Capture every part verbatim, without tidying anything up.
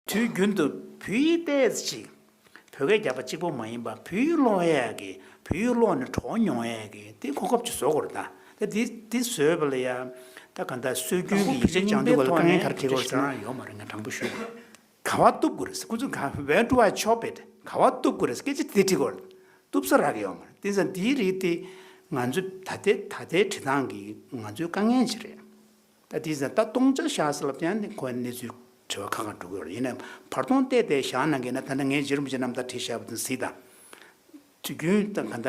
དུས་རྒྱུན་དུ་བོད་ཡིག་ཏོག་ཙམ་ཅིག་བོད་སྐད་རྒྱབ་པ་གཅིག་པོ་མ་ཡིན་པ། བོད་ཡིག་ཀློག་ཡས་ཀྱི། བོད་ཡིག་ཀློག་ནས་གྲོགས་མྱོང་ཡས་ཀྱི་དེ་གོ་སྐབས་ཅིག་བཟོ་དགོས་རེད་ད། ད་དེ་དེ་བཟོས་པ་ལ་ཡ། ད་ག་འདྲ་སྲོལ་རྒྱུན་གྱི་ཡིག་ཆ་སྦྱང་དུས་སྐབས་ལ་དཀའ་ངལ་ག་རེ་འཕྲད་ཀྱི་ཡོད་རེད་ཟེར་ན། ཡོད་མ་རེད། ང་དྲང་པོ་ཞུ་དགོས། ག་པར་གཏུབ་དགོས་རེད། ཁོ་ཚོས་ག- Where do I chop it? ག་པར་གཏུབ་དགོས་རེད། སྐད་ཆ་དེ་དྲིས་དགོས་རེད། གཏུབ་ས་རག་གི་ཡོད་མ་རེད། དེ་ཙང་འདིའི་རིགས་དེ་ང་ཚོའི་ད་ལྟའི་ད་ལྟའི་འབྲི་སྟངས་ཀྱི་ང་ཚོའི་དཀའ་ངལ་ཅིག་རེད། ད་དེ་ཙང་ད་སྟོང་ཆ་བཞག་ཟེར་ལབ་ཀྱང་ནི་ཁོའི་གནས་ཚུལ་དྲི་བ་ཁག་ཁག་འགྲོ་གི་ཡོད་རེད། ཡིན་ནའི་བར་སྟོང་བལྟས་བལྟས་བཞག་ན་གི་ན། ད་ནི་ངས་རྗེ་རིན་པོ་ཆེ་རྣམ་ཐར་བྲིས་བཞག་པ་དེ་གཟིགས་དང་། དུས་རྒྱུན་ད་ག་ད་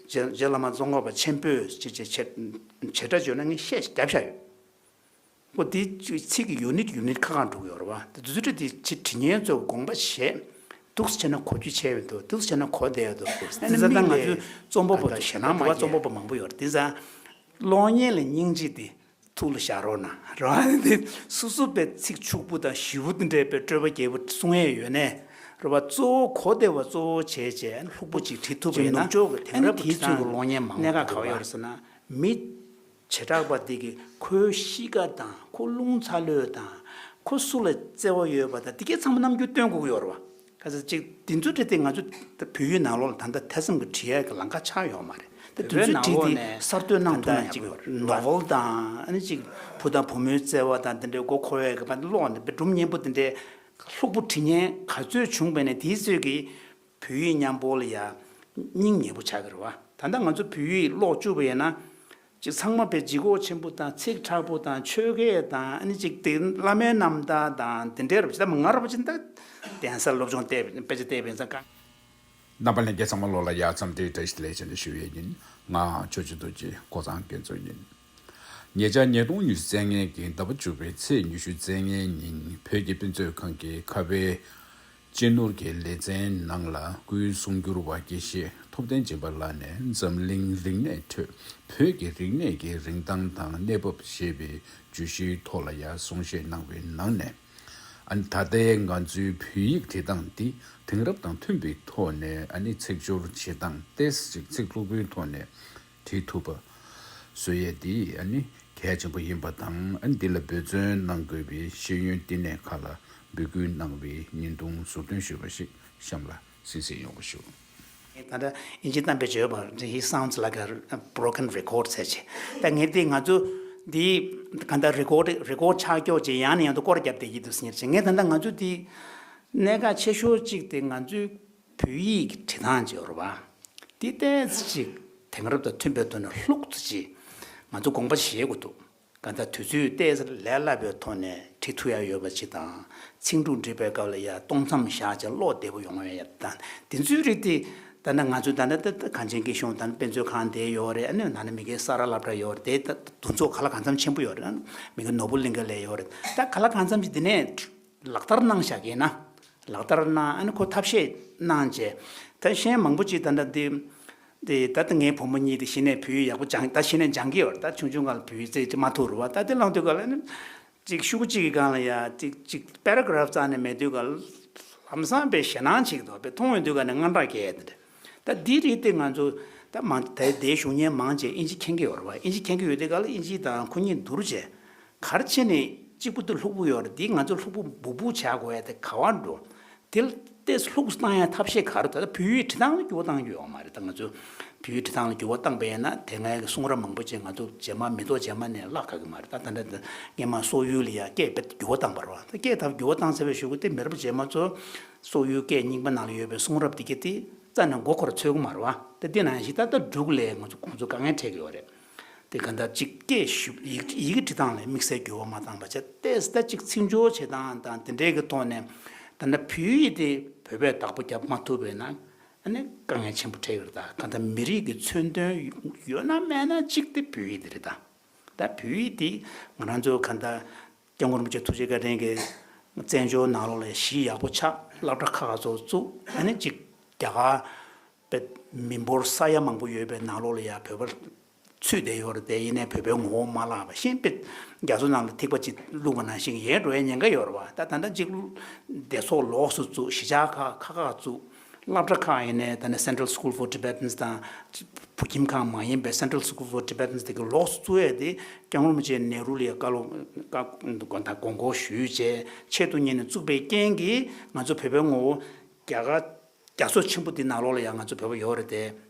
རྗེ་རྗེ་བླ་མ་ཙོང་ཁ་པ་ཆེན་པོས་ཅེས་བྱས་བྱེད་སྒྲ་བརྗོད་ན་ངས་ཤད་བརྒྱབ་བཞག་ཡོད། ཁོ་དེ་ཚིག་གི་ཡུ་ནིཊ་ཡུ་ནིཊ་ཁག་ཁག་འགྲོ་གི་ཡོད་རེད་བ། དེ་དུས་ཚོད་དེ་ཕྱི་དྲི་བརྙན་ཚོས་དགོངས་པ་བཞེས། འདུག་སེ་བྱས་ན་གོ་རྒྱུ་ཆེ་བའི་འདུག་འདུག་སེ་བྱས་ན་གོ་བསྡད་ཡོད་འདུག་དེ་ཚོ་ད་ང་ཚོའི་རྩོམ་པ་པོ་དང་ཞེད་སྣང་མ་རྩོམ་པ་པོ་མང་པོ་ཡོད་རེད། དེ་ཙང་གློག་བརྙན་ལ་སྙིང་རྗེ་དེ་ཐུགས་ལ་བཞག་རོགས་གནང་རེད་བ། དེ་སོ་སོ་པའི་ཚིག་ཕྱུག་པོ་དང་ཞིབ་པོ་དེ་འདྲའི་པའི་སྤྲོས་པ་རྒྱས་པོ་གསུང་ཡས་ཡོད་ནས་རེད་བ། གཙོ་བོ་གོ་བདེ་བ་གཙོ་བོ་བྱས་བྱས་ལྷུག་པོ་ཅིག་བྲིས་ཐུབ་པ་ཡིན་ན། ནུབ་ཕྱོགས་ཀྱི་དེང་རབས་ཀྱི་དེའི་ཚུལ་གྱི་གློག་བརྙན་མང་པོ་འདུག་བ། གནད་འགག་ག་བ་ཡོད་རེད་ཟེར་ན། མི་བྱེ་བྲག་པ་དེ་གིས་ཁོའི་གཤིས་ཀ་དང་། ཁོ་རླུང་ཚ་ལོས་དང་། ཁོ་སུ་ལ་བརྩེ་བ་ཡོད་པ་དང་། དེ་གའི་ཚང་མ་རྣམ་འགྱུར་སྟོན་དགོས་ཀྱི་ཡོད་རེད་བ། ག་ཚོད་ཅིག་དེ་ཚོ་རེད་དེ། ང་ཚོ་ད་བོད་ཡིག་ནང་ལོགས་ལ་ད་ལྟ་ཐེ་ཚོམ་གྱི་བྲིས་ཡག་གི་ལམ་ཁ་ཆགས་ཡོད་མ་རེད། ད་དེ་ཚོ་བྲིས་ཏེ་གསར་གཏོད་གནང་ཐུབ་ན་ཡག་པོ་ཡོད་རེད། ནོ་ཝེལ་དང་། ཨ་ནི་ཅིག་བུ་དང་བུ་མོའི་བརྩེ་བ་དང་དེ་འདྲའི་མགོ་འཁོར་བའི་གི་ཀློག་ནས་སྒྲུང་སྙན་པོ་དེ་འདྲའི་ལྷུག་པོ་བྲིས་མཁན་ག་ཚོད་བྱུང་བ་ཡིན་ན། དེའི་ཚོད་ཀྱིས་བོད་ཡིག་མཉམ་པོ་ལ་ཡ་སྙིང་ཉེ་པོ་ཆགས་ཀྱི་རེད་བ། ད་ལྟ་ང་ཚོ་བོད་ཡིག་ཀློག་བཅུག་པ་ཡིན་ན། ཅིག་ཚང་མ་དཔེ་ལྗིད་ཁོག་ཆེན་པོ་དང་། ཚིག་དྲག་པོ་དང་། ཆོས་སྐད་དང་། ཨ་ནི་ཅིག་དེ་བླ་མའི་རྣམ་ཐར་དང་དེ་འདྲའི་རབ་ཅིག་ད་ང་རབ་ཅིག་ད་གདན་སར་སློབ་སྦྱོང་བལྟས། དཔེ་ཆ་བལྟས་པ་ཡིན་ཙང་། རྣམ་པ་ལྷན་རྒྱས་ཚང་མ་ལོགས་ལ་ཡ་འཚམས་འདྲི་བཀྲ་ཤིས་བདེ་ལེགས་བྱས་ནས་ཞུ་ཡས་ཡིན། ང་ཕྱོགས་བཅུ་རྡོ་རྗེ་ཀོ་ཚང་དགེ་མཚོ་ཡིན། ཉེ་ཆར་ཉིས་སྟོང་ཉི་ཤུ་རྩ་ལྔ་གི་ཟླ་བ་བཅུ་པའི་ཚེས་ཉི་ཤུ་རྩ་ལྔའི་ཉིན་བོད་ཀྱི་དཔེ་མཛོད་ཁང་གི་ཁ་པའི་སྤྱི་ནོར་གྱི་ལེ་ཚན་ནང་ལ། སྐུའི་གསུང་སྒྱུར་བ་དགེ་བཤེས་ཐུབ་བསྟན་སྦྱིན་པ་ལགས་ནས་འཛམ་གླིང་རིག་གནས་ཁྲོད་བོད་ཀྱི་རིག་གནས་ཀྱི་རིན་ཐང་དང་གནས་བབ་ཞེས་པའི་བརྗོད་གཞིའི་ཐོག་ལ་ཡང་གསུང་བཤད་གནང་བའི་ནང་ནས། ཨ་ནི་ད་ལྟའི་ང་ཚོའི་བོད་ཡིག་བྲིས་སྟངས་འདི་དེང་རབས་དང་མཐུན་པའི་ཐོག་ནས། ཨ་ནི་ཚིག་སྦྱོར་བྱེད་སྟངས་ཏོག་ཙམ་ཅིག་ཚིག་ལྷུག་པོའི་ཐོག་ནས་བྲིས་ཐུབ་པ་བཟོ་ཡས་འདི་ཨ་ནི་གལ་ཆེན་པོ་ཡིན་པ་དང་། ཨ་ནི་འདི་ལ་འབད་བརྩོན་གནང་དགོས་པའི་ཤེས་ཡོན་བསྟི་གནས་ཁག་ལ་འབོད་སྐུལ་གནང་བའི་བརྙན་ཐུང་ཟུར་འདོན་ཞུས་པ་ཞིག་གཤམ་ལ་གསན་གཟིགས་ཡོང་བ་ཞུ། ད་ལྟ་ཨིན་ཇི་གཏམ་དཔེ་བརྗོད་པ། He sounds like a broken record ཟེར་བྱས། ད་ངས་དེ་ང་ཚོ་འདི་ག་འདྲ་རི་ཀོཌ་རི་ཀོཌ་ཆགས་ཀྱོག་ཅིག་ཡང་ནས་ཡང་དུ་སྐོར་བརྒྱབ་བསྡད་ཀྱི་འདུག་ཟེར་ངས། ད་ལྟ་ང་ཚོ་འདི་གནད་འགག་ཆེ་ཤོས་གཅིག་དེ་ང་ཚོའི་བོད་ཡིག་གི་བྲིས་སྟངས་ཅིག་ཡོད་རེད་བ། འདི་ཏོག་ཙམ་ཅིག་དེང་རབས་དང་མཐུན་པའི་ཐོག་ནས་ལྷུག་ཙམ་ཅིག་ང་ཚོ་དགོངས་པ་བཞེས་དགོས་འདུག་གང་ལྟར་དུས་ཚོད་ཏོག་ཙམ་ལས་སླ་པོའི་ཐོག་ནས་བྲིས་ཐུབ་ཡ་ཡོད་པ་ཅིག་དང་། ཚིག་འབྲུ་འབྲི་བའི་སྐབས་ལ་ཡ་སྟོང་མཚམས་བཞག་བྱས་ཀློག་བདེ་པོ་ཡོང་བ་ཡ་དང་། དེ་ཚོའི་རིགས་དེ་ད་ལྟ་ང་ཚོའི་ད་ལྟ་ད་གངས་ཅན་སྐྱིད་གཤོངས་ད་ལྟ་དཔེ་མཛོད་ཁང་དེ་ཡོད་རེད། ཨ་ནི་ནང་ན་མི་སྒེར་གསར་བ་སློབ་གྲྭ་ཡོད་རེད། དེ་ད་འདུ་ཚོགས་ག་ལ་གང་འཚམ་ཆེན་པོ་ཡོད་རེད། ཨ་ནི་མི་སྒེར་ནོར་བུ་གླིང་ག་ལ་ཡོད་རེད། ད་ག་ལ་གང་འཚམ་ཅིག་དེ་ནས་ལག་བསྟར་གནང་བཞག་གི་ཡིན་ན། ལག་བསྟར་གནང་། ཨ་ནི་ཁོ་ཐབས་ཤེས་གནང་བྱས། ད་གཞན་མང་པོ་ཅིག་ད་ལྟ་འདི། དེ་ད་ལྟ་ངའི་བུ་མོ་གཉིས་དེ་གཞི་ནས་བོད་ཡིག་ཡག་པོ་སྦྱང་། ད་གཞི་ནས་སྦྱང་གི་ཡོད་རེད། ད་ཆུང་ཆུང་སྒང་ལ་བོད་ཡིག་རྩེད་མ་ཐུབ་རེད་བ། ད་དེ་ལངས་དུས་སྒང་ལ་ནི་ཅིག་ཤུགས་གཅིག་གི་སྒང་ལ་ཡ་ཅིག་ཅིག་པེ་ར་གྷ་རབ་རྩ་ནས་མེད་དུས་སྒང་ལ་ལམ་སང་དཔེ་ཞེད་སྣང་བྱེད་ཀྱི་འདུག་དཔེ་མཐོང་ཡོང་དུས་སྒང་ནས་དངངས་སྐྲག་སྐྱེ་ཡ་དེ་འདྲ། ད་འདི་རིགས་དེ་ང་ཚོ་ད་མང་དེ་དེའི་གཞུང་གཉེར་མང་ཆེ་ཨིན་ཇི་མཁྱེན་གྱི་ཡོད་རེད་བ། ཨིན་ཇི་མཁྱེན་གྱི་ཡོད་དུས་སྒང་ལ་ཨིན་ཇི་དང་ཁོ་གཉིས་བསྡུར་བྱས། ག་རེ་བྱས་ནས་གཅིག་པུ་དེ་ལྷུག་པོ་ཡོད་རེད། འདི་ང་ཚོ་ལྷུག་པོ་སྦུག་སྦུག་བྱ་དགོས་ཡ་དེ་ག་བ་འགྲོ། དེ་ལ་ཏོག་ཙམ་ལྷུག་ཙམ་བཏང་ཡ་ཐབས་ཤེས་ག་རེ། ད་ལྟ་བོད་ཡིག་བྲིས་སྟངས་ལ་འགྱུར་བ་བཏང་རྒྱུ་ཡོད་མ་རེད། ད་ང་ཚོ་བོད་ཡིག་བྲིས་སྟངས་ལ་འགྱུར་བ་བཏང་པ་ཡིན་ན། དེ་སྔའི་གི་གསུང་རབ་མང་པོ་ཅིག་ང་ཚོ་རྗེས་མ་མི་ཐོག་རྗེས་མ་ནས་བཀླག་དགའ་གི་མ་རེད། ད་ད་ལྟ་སྔས་མ་སོག་ཡུལ་ལ་ཡ་སྐད་དཔེ་འགྱུར་བ་བཏང་པ་རེད་བ། ད་སྐད་ད་འགྱུར་བ་བཏང་ཚར་བའི་གཞུག་གུ་དེ་མི་རབས་རྗེས་མ་ཚོ་སོག་ཡུལ་སྐད་རྙིང་པ་ནང་ལ་ཡོད་པའི་གསུང་རབ་དེ་གྱད་དེ་རྩ་ནས་མགོ་འཁོར་ཚོད་ཀྱི་མ་རེད་བ། ད་དེ་ནང་བཞིན་ད་ལྟ་འབྲུག་ལ་ང་ཚོ་ཁོང་ཚོ་དཀའ་ངལ་འཕྲད་ཀྱི་ཡོད་རེད། དེ་ག་འདྲ་ཅིག་སྐད་ཞུ་ཡིག་ཡི་གེ་འབྲི་སྟངས་ལ་དམིགས་བསལ་འགྱུར་བ་མ་བཏང་པ་བྱས། ཏོག་ཙམ་ད་ཅིག་ཚིག་སྦྱོར་བྱེད་སྟངས་དང་དེ་འདྲའི་གི་ཐོག་ནས། ད་ནི་བོད་ཡིག་དེ་བོད་པས་བདག་པོ་རྒྱབ་མ་ཐུབ་པ་ཡིན་ན། ཨ་ནི་དཀའ་ངལ་ཆེན་པོ་འཕྲད་ཀྱི་རེད། ད་ག་འདྲ་མི་རིགས་ཀྱི་མཚོན་དོན་ཡོད་ན་མེད་ན་གཅིག་དེ་བོད་ཡིག་དེ་རེད། ད་ད་བོད་ཡིག་དེ་ང་རང་ཚོ་ག་འདྲ་སྐྱབས་མགོན་རིན་པོ་ཆེ་ཐུགས་རྗེ་བཀའ་དྲིན་གྱིས་བཙན་བྱོལ་ནང་ལོགས་ལ་གཞི་ཡག་པོ་ཆགས། སློབ་གྲྭ་ཁག་ཁག་ཚོ་བཙུགས། ཨ་ནི་ཅིག་རྒྱ་གར་པའི་མི་འབོར་ས་ཡ་མང་པོ་ཡོད་པའི་ནང་ལོགས་ལ་ཡ་བོད་པ་ཚུད་བསྡད་ཡོད་རེད་དེ། ཡིན་ནའི་བོད་པའི་ངོ་བོ་མ་བརླག་པ་བཞིན། དཔེ་རྒྱ་མཚོ་ནང་ལ་ཐིགས་པ་གཅིག་བླུགས་པ་ནང་བཞིན་ཡལ་འགྲོ་ཡའི་ཉེན་ཁ་ཡོད་རེད་བ། ད་ད་ལྟ་ཅིག་སྡེ་ཚོགས་ལོགས་སུ་བཙུགས། གཞིས་ཆགས་ཁག་ཁག་ཁག་བཙུགས། སློབ་གྲྭ་ཁག་ཡིན་ནའི་ད་ནི་Central School for Tibetans་དང་བོད་ཁྱིམ་ཁག་མ་ཡིན་པའི་Central School for Tibetans་དེ་གི་ལོགས་སུ་བཙུགས་ཡས་དེ་སྐྱབས་མགོན་རིན་པོ་ཆེ་ནེ་རུ་ལ་ཡ་བཀའ་སློབ་བཀའ་དགོངས་སྐོར་ཞུས་བྱས་ཆེད་དུ་གཉེར་ནས་བཙུགས་པའི་རྐྱེན་གྱིས་ང་ཚོ་བོད་པའི་ངོ་བོ་རྒྱ་གར་རྒྱ་མཚོ་ཆེན་པོ་འདི་ནང་ལོགས་ལ་ཡང་ང་ཚོ་བོད་པ་ཡོད་རེད་དེ།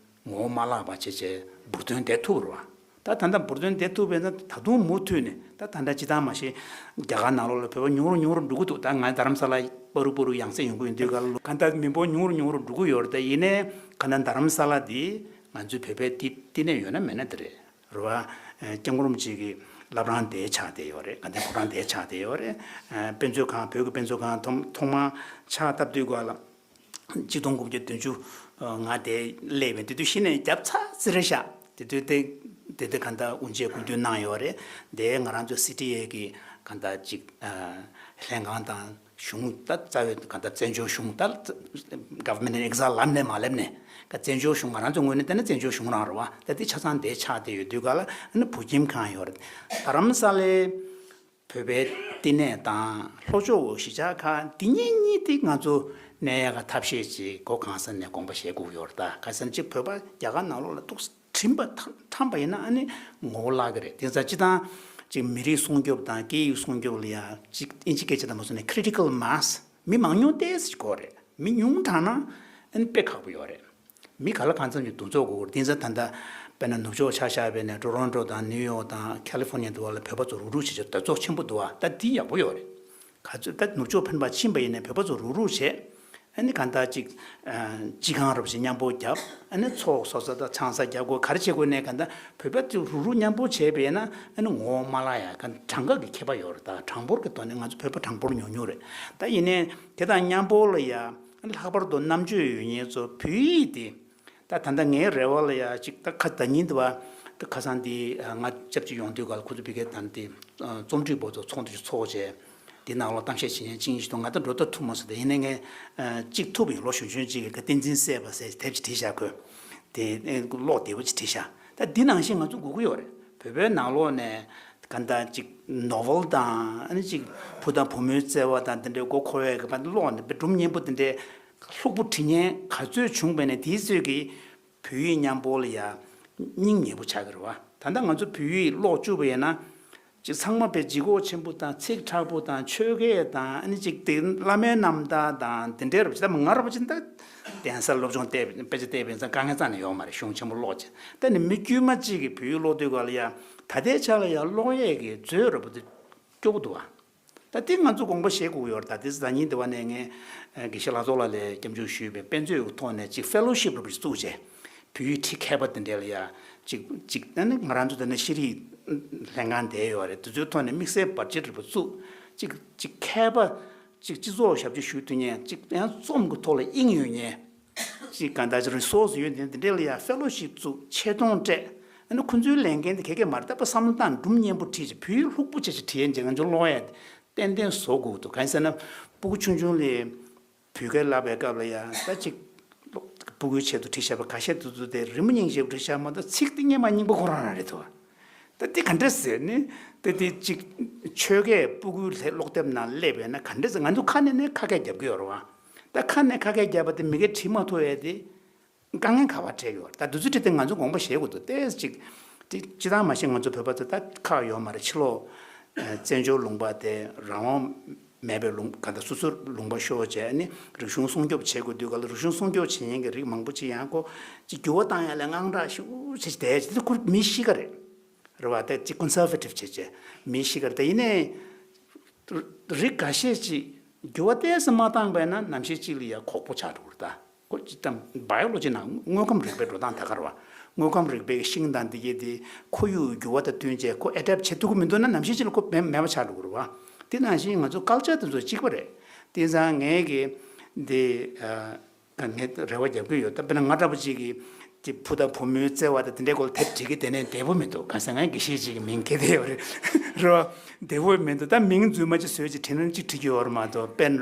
ངོ་བོ་མ་བརླག་པ་བྱས་བྱས་འབུར་ཐོན་བསྡད་ཐུབ་རེད་བ། ད་ད་ལྟ་འབུར་ཐོན་བསྡད་ཐུབ་པས་ན་ད་དུང་མུ་མཐུད་ནས་ད་ད་ལྟ་སྤྱི་བཏང་མ་གཞི་རྒྱ་གར་ནང་ལོགས་ལ་བོད་པ་ཉུང་རུ་ཉུང་རུ་འགྲོ་གི་འདུག་ད་ང་རྡ་རམ་ས་ལ་པ་རུ་པ་རུ་ཡང་སེ་ཡོང་གི་ཡོད་དུས་ག་ལ་གང་ལྟར་མི་འབོར་ཉུང་རུ་ཉུང་རུ་འགྲོ་གི་ཡོད་རེད། ད་ཡིན་ནའི་གང་ལྟར་རྡ་རམ་ས་ལ་འདི་ང་ཚོའི་བོད་པའི་བསྟི་བསྟི་གནས་ཡོད་ན་མེད་ན་དེ་རེད། རེད་བ། ཨ་སྐྱབས་མགོན་རིན་པོ་ཆེ་གི་བླ་བྲང་དེ་ཆགས་བསྡད་ཡོད་རེད། དགའ་ལྡན་ཕོ་བྲང་དེ་ཆགས་བསྡད་ཡོད་རེད། ཨ་དཔེ་མཛོད་ཁང་བོད་ཀྱི་དཔེ་མཛོད་ཁང་ཐོག་ཐོག་མར་ཕྱག་བཏབ་དུས་ག་ལ། ཆིག་སྟོང་དགུ་བརྒྱ་བདུན་ཅུ་ང་དེ་སླེབས་པའི་དེ་དུས་གཞི་ནས་རྒྱབ་ཚ་ཙི་རེད་ཤག་དེ་དུས་དེ་དེ་དུས་གང་ལྟར་དབུ་འབྱེད་སྐུ་མདུན་གནང་ཡོད་རེད། དེ་ང་རང་ཚོ་སི་ཊི་ཨེ་གི་གང་ལྟར་ཅིག་ལྷན་ཁང་དང་གཞུང་ད་རྩ་བའི་གང་ལྟར་བཙན་བྱོལ་གཞུང་ད་government in exile་ལབ་ནས་མ་སླེབས་ནས་ཀ་བཙན་བྱོལ་གཞུང་ང་རང་ཚོ་ངོས་ནས་བལྟས་ན་བཙན་བྱོལ་གཞུང་རང་རེད་བ། ད་དེ་ཆ་ཚང་དེ་ཆགས་བསྡད་ཡོད་དུས་ག་ལ་ཨ་ནི་བོད་ཁྱིམ་གང་ཡོད་རེད། རྡ་རམ་ས་ལའི་བོད་པའི་བསྟི་གནས་དང་ལྷོ་ཕྱོགས་གཞིས་ཆགས་ཁག་འདི་གཉིས་གཉིས་དེ་ང་ཚོ་གནས་ཡག་ག་ཐབས་ཤེས་ཅིག་སྒོ་གང་ས་ནས་དགོངས་པ་བཞེས་དགོས་ཡོད་རེད། ད་ག་ས་ཅིག་བོད་པ་རྒྱ་གར་ནང་ལོགས་ལ་ཐུག་དྲན་པ་ཐམས་པ་ཡིན་ན་ཨ་ནི་ངོ་བོ་བརླག་གི་རེད། དེང་སང་སྤྱི་བཏང་ཅིག་མི་རིགས་སྲུང་སྐྱོབ་དང་སྐད་ཡིག་སྲུང་སྐྱོབ་ལ་ཡང་ཅིག་ཨིན་ཇི་སྐད་ཆ་དང་མ་སོང་ནས་critical mass་མི་མང་ཉུང་ཏོག་ཙམ་ཅིག་དགོས་རེད། མི་ཉུང་དྲགས་ན་ཨ་ནི་དཔེ་ཁག་པོ་ཡོད་རེད། མི་ག་ལ་གང་འཚམ་གྱི་འདུ་ཚོགས་དགོས། དེང་སང་ད་ལྟ་དཔེར་ན་ནུབ་ཕྱོགས་ཆ་བཞག་པས་ནས་ཊོ་རོན་ཊོ་དང་ནིའུ་ཡོག་དང་ཁ་ལི་ཧྥོ་ནི་ཡ་འདི་བ་ལ་བོད་པ་ཚོ་རུག་རུག་བྱེད་ཆོག་འདུ་ཚོགས་ཆེན་པོ་འདུག་བ། ད་འདི་ཡག་པོ་ཡོད་རེད། ག་ཚོད་ད་ནུབ་ཕྱོགས་ཕན་པ་ཕྱིན་པ་ཡིན་ནའི་བོད་པ་ཚོ་རུག་རུག་བྱེད། ཨ་ནི་གང་ལྟར་ཅིག་སྤྱི་ཁང་རུ་བཞིན་མཉམ་པོ་བརྒྱབ། ཨ་ནི་ཚོགས་སོ་སོ་དང་ཆང་ས་བརྒྱབ་དགོས་ག་རེ་བྱེད་དགོས་ནས་གང་ལྟར་བོད་པ་ཚོ་རུག་རུག་མཉམ་པོ་བྱས་པས་ན་ཨ་ནི་ངོ་བོ་མ་བརླག་ཡ་ག་གྲངས་ཀ་གི་ཁྱད་པར་ཡོད་རེད། ད་གྲངས་འབོར་གྱི་ཐོག་ནས་ང་ཚོ་བོད་པ་གྲངས་འབོར་ཉུང་ཉུང་རེད། ད་ཡིན་ནའི་དེ་དང་མཉམ་པོ་ལ་ཡ། ལྷག་པར་དུ་རྣམ་དཔྱོད་ཡོད་མཁན་ཚོ་བོད་ཡིག་དེ། ད་ད་ལྟ་ངའི་རེ་བ་ལ་ཡ་ཅིག་ད་ཁ་ད་ཉིན་དུ་བ། ད་ཁ་སང་དེ་ང་སྐྱབས་ཅིག་ཡོང་དུས་ག་ལ་ཁོ་ཚོ་བི་ཀའི་དང་དེ་རྩོམ་སྒྲིག་པོ་ཚོ་ཚོགས་འདུ་ཞིག་ཚོགས་བྱས། དེ་ནང་ལོགས་གཏམ་བཤད་བྱེད་མཁན་གཅིག་གཉིས་ཤིག་འདུག་ང་ད་འགྲོ་ད་ཐུབ་མ་སོང་། ད་ཡིན་ནའི་ངས་གཅིག་ཐུབ་ཡིན། ལོ་གཞོན་གཞོན་གཅིག་གིས་བསྟན་འཛིན་སྲས་པ་ཟེར་དེབ་ཅིག་བྲིས་བཞག་ཁོས། དེ་ཀློག་བདེ་པོ་ཅིག་བྲིས་བཞག་ད་འདི་ནང་བཞིན་ང་ཚོ་དགོས་ཀྱི་ཡོད་རེད། བོད་པའི་ནང་ལོགས་ནས་ག་འདྲ་ཅིག་ནོ་ཝེལ་དང་ཨ་ནི་ཅིག་བུ་དང་བུ་མོའི་བརྩེ་བ་དང་དེ་འདྲའི་མགོ་འཁོར་བའི་གི་བར་ཀློག་ནས་སྒྲུང་སྙན་པོ་དེ་འདྲའི་ལྷུག་པོ་བྲིས་མཁན་ག་ཚོད་བྱུང་བས་ནས་དེའི་ཚོད་ཀྱིས་བོད་ཡིག་མཉམ་པོ་ལ་ཡ་སྙིང་ཉེ་པོ་ཆགས་ཀྱི་རེད་བ། ད་ལྟ་ང་ཚོ་བོད་ཡིག་ཀློག་བཅུག་པ་ཡིན་ན་ཅིག་ཚང་མ་དཔེ་ལྗིད་ཁོག་ཆེན་པོ་དང་ཚིག་དྲག་པོ་དང་ཆོས་སྐད་དང་ཨ་ནི་ཅིག་དེ་བླ་མའི་རྣམ་ཐར་དང་དེ་འདྲའི་རབ་ཅིག་ད་ང་རབ་ཅིག་ད་གདན་སར་སློབ་སྦྱོང་བལྟས་དཔེ་ཆ་བལྟས་པ་ཡིན་ཙང་དཀའ་ངལ་རྩ་ནས་ཡོད་མ་རེད། གཞུང་ཆེན་པོ་ཀློག་ཅིག་ད་ནི་མི་དཀྱུས་མ་གཅིག་གིས་བོད་ཡིག་ཀློག་དུས་ག་ལ་ཡ་ད་ལྟའི་ཆ་ལ་ཡ་ཀློག་ཡས་ཀྱི་མཛོད་རབ་པོ་དེ་སྐྱོ་པོ་འདུག་བ། ད་དེ་ང་ཚོ་དགོངས་པ་བཞེས་དགོས་ཡོད་རེད། ད་དེ་ཟླ་ཉིན་དེ་བ་ནས་ངས་དགེ་བཤེས་ལྷ་ཚོགས་ལགས་ལ་སྐྱབས་འཇུག་ཞུས་པའི་དཔེ་མཛོད་ཀྱི་ཐོག་ནས་ཅིག་ཕེ་ལོ་ཤིབ་རུ་བཙུགས་བྱས། བོད་ཡིག་ཁྲིད་མཁས་པ་དེ་འདྲ་ལ་ཡ་ཅིག་ཅིག་ད་ནི་ང་རང་ཚོ་ད་ནི་ཤེས་རིག་ལྷན་ཁང་དེ་ཡོད་རེད། དེ་ཚོའི་ཐོག་ནས་དམིགས་བསལ་བར་ཆད་རུ་བཙུགས། ཅིག་ཅིག་མཁས་པ་ཅིག་སྤྱི་ཚོགས་ཞབས་ཕྱི་ཞུ་ཐུབ་མཁན་ཅིག་ཡང་རྩོམ་གྱི་ཐོག་ལ་དབྱིངས་ཡོད་མཁན། ཅིག་གང་ལྟར་ཅིག་རི་སོར་སི་ཡོད་དེ་འདི་འདྲ་ལ་ཡ་ཕེ་ལོ་ཤིབ་བཙུགས་ཆེ་མཐོང་སྤྲད། ཨ་ནི་ཁོ་ཚོའི་ལས་འགན་དེ་ག་གེ་མ་རེད། ད་པ་བསམ་བློ་བཏང་སྒྲུང་སྙན་པོ་བྲིས་ཅིག་བོད་ཡིག་ལྷུག་པོ་བྱས་ཅིག་བྲིས་ཡན་ཅིག་ང་ཚོ་ཀློག་ཡ་ཏན་ཏན་བཟོ་དགོས་འདུག་གང་ཟེར་ན་སྤུ་གུ་ཆུང་ཆུང་ལ་བོད་སྐད་བསླབ་པའི་སྐབས་ལ་ཡ་ད་ཅིག་སྤུ་གུའི་ཆེད་དུ་བྲིས་བཞག་པ་ཁ་ཤས་དེ་ཚོ་དེ་རི་མོ་སྙིང་རྗེ་པོ་བྲིས་བཞག་མ་གཏོགས་ཚིག་དེ་སྙན་མ་རྙིང་པ་ཁོ་རང་རང་རེད་འདུག་ད་དེ་ག་འདྲ་ཟེར་ནི་ད་དེ་ཅིག་ཆོས་སྐད་སྤུ་གུའི་ཀློག་དེབ་ནང་སླེབས་པས་ན་ག་འདྲ་ཟེར། ང་ཚོ་ཁ་ནས་ནས་ཁ་སྐད་རྒྱབ་ཀྱི་ཡོད་རེད་བ། ད་ཁ་ནས་ཁ་སྐད་རྒྱབ་པ་དེ་མི་སྐད་བྲིས་མ་ཐུབ་ཡས་དེ་དཀའ་ངལ་ག་པར་འཕྲད་ཀྱི་ཡོད་རེད། ད་དུས་ཚོད་ཁྲིད་དེ་ང་ཚོ་དགོངས་པ་བཞེས་དགོས་འདུག་ཏོག་ཙམ་ཅིག་དེ་སྤྱི་བཏང་མ་གཞི་ང་ཚོ་བོད་པ་ཚོ་ད་ཁག་ཡོད་མ་རེད། ཕྱི་ལོགས་བཙན་བྱོལ་ལུང་པ་དེ་རང་དབང་མེད་པའི་ལུང་ག་ད་སོ་སོ་ལུང་པ་ཤོར་བྱས་ནི་རིག་གཞུང་སྲུང་སྐྱོབ་བྱེད་དགོས་དུས་ག་ལ་རིག་གཞུང་སྲུང་སྐྱོབ་བྱེད་མཁན་གྱི་རིགས་མང་པོ་ཅིག་ཡང་ཁོ་ཅིག་འགྱུར་བ་བཏང་ཡ་ལ་དངངས་སྐྲག་ཤུགས་ཆེ་བསྡད་བྱས་དེ་ཁོ་མི་ཤི་ཀ་རེད། རེད་བ། ད་ཅིག་ཀོན་སར་ཝེ་ཊིབ་བྱེད་བྱས་མི་ཤི་ཀ་རེད། ད་ཡིན་ནའི་རིགས་འགའ་ཤས་ཅིག་འགྱུར་བ་ཏོག་ཙམ་མ་བཏང་པས་ན་ནམ་ཞིག་ཅིག་ལ་ཡ་གོག་པོ་ཆགས་འགྲོ་གི་རེད། ད་ཁོ་ཅིག་ད་བྷ་ཡོ་ལོ་ཇི་ནང་དངོས་ཁམས་རིག་པའི་འགྲོ་སྟངས་ད་ག་རེད་བ། དངོས་ཁམས་རིག་པའི་ཤིང་དང་འདི་གས་དེ་ཁོར་ཡུག་འགྱུར་བ་དང་བསྟུན་བྱས་ཁོ་ཨེ་ཌེབ་བྱེད་ཐུབ་ཀྱི་མི་འདུག་ན་ནམ་ཞིག་ཅིག་ལ་ཁོ་མེད་མེད་པ་ཆགས་འགྲོ་གི་རེད་བ། དེ་ནང་བཞིན་ང་ཚོ་ཀལ་ཅར་དེ་ཚོ་གཅིག་པ་རེད། དེང་སང་ངས་གི་འདི་ད་ངས་རེ་བ་རྒྱབ་ཀྱི་ཡོད། ད་དཔེར་ན་ང་འདྲ་པོ་ཅིག་གིས་དེ་བུ་དང་བུ་མོའི་བརྩེ་བ་དང་དེ་འདྲའི་སྐོར་ལ་དེབ་བྲིས་ཀྱི་དེ་ནས་བདེ་པོ་མི་འདུག་གང་ཟེར་ང་དགེ་བཤེས་ཅིག་གི་མིང་འཁྱེར་བསྡད་ཡོད་རེད། རེད་བ། བདེ་པོ་མི་འདུག་ད་མིང་རྫུན་མ་ཅིག་བཟོས་ཅིག་བྲིས་ན་ཅིག་བྲིས་ཀྱི་ཡོད་རེད་མ་གཏོགས་དཔེར་ན་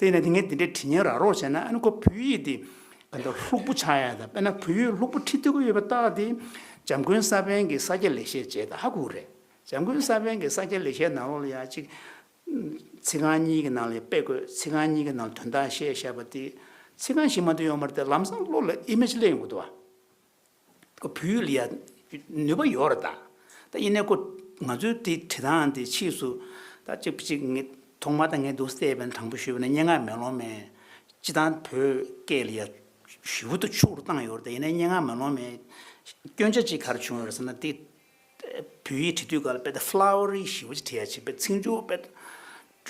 དེ་ཡིན་ན་དེ་ངས་དེ་འདྲའི་བྲིས་མཁན་རག་རོགས་བྱས་ན་ཨ་ནི་ཁོ་བོད་ཡིག་དེ་ག་འདྲ་ལྷུག་པོ་ཆགས་ཡ་ད་དཔེར་ན་བོད་ཡིག་ལྷུག་པོ་བྲིས་ཐུབ་ཀྱི་ཡོད་པའི་རྟགས་དེ་འཇམ་མགོན་ས་པཎ་གྱི་ས་སྐྱ་ལེགས་བཤད་ཅེས་ད་ཧ་གོ་གི་རེད། འཇམ་མགོན་ས་པཎ་གྱི་ས་སྐྱ་ལེགས་བཤད་ནང་ལོགས་ལ་ཡ་ཅིག་ཚིག་རྐང་གཉིས་ཀྱི་ནང་ལ་དཔེ་བཀོད། ཚིག་རྐང་གཉིས་ཀྱི་ནང་དོན་དག་བཤད་བཞག་པ་དེ་ ཚིག་རྐང་བཞི་མ་གཏོགས་ཡོད་མ་རེད་དེ། ལམ་སང་བློ་ལ་ཨི་མེ་ཇི་སླེབས་ཡོང་གི་འདུག་བ། ཁོ་བོད་ཡིག་ལ་ཡ་ནུས་པ་ཡོད་རེད་ད། ད་ཡིན་ནའི་ཁོ་ང་ཚོའི་དེ་བྲིས་སྟངས་དེ་ཕྱིས་སུ་ད་གཅིག་གཅིག་ངས་ཐོག་མ་ད་ངས་འདུག་སེ་བལྟས་པ་ཡིན་ན། དྲང་པོ་ཞུས་པ་ན་སྙན་ངག་མེ་ལོང་མས་སྤྱིར་བཏང་བོད་སྐད་ལ་ཡ་ཞེ་པོ་ཏུ་ཕྱུག་རུ་བཏང་ཡོད་རེད་ད། ཡིན་ནའི་སྙན་ངག་མེ་ལོང་མས་སྐྱོན་ཆ་གཅིག་ག་རེ་བྱུང་ཡོད་རེད་ཟེར་ན། དེ་བོད་ཡིག་བྲིས་དུས་སྐབས་ལ་དཔེ་ད་ཕློ་ཝ་རི་ཞེ་པོ་ཅིག་བྲིས་ཡ་བྱས། དཔེ་ཚིག་མཇུག་དཔེ་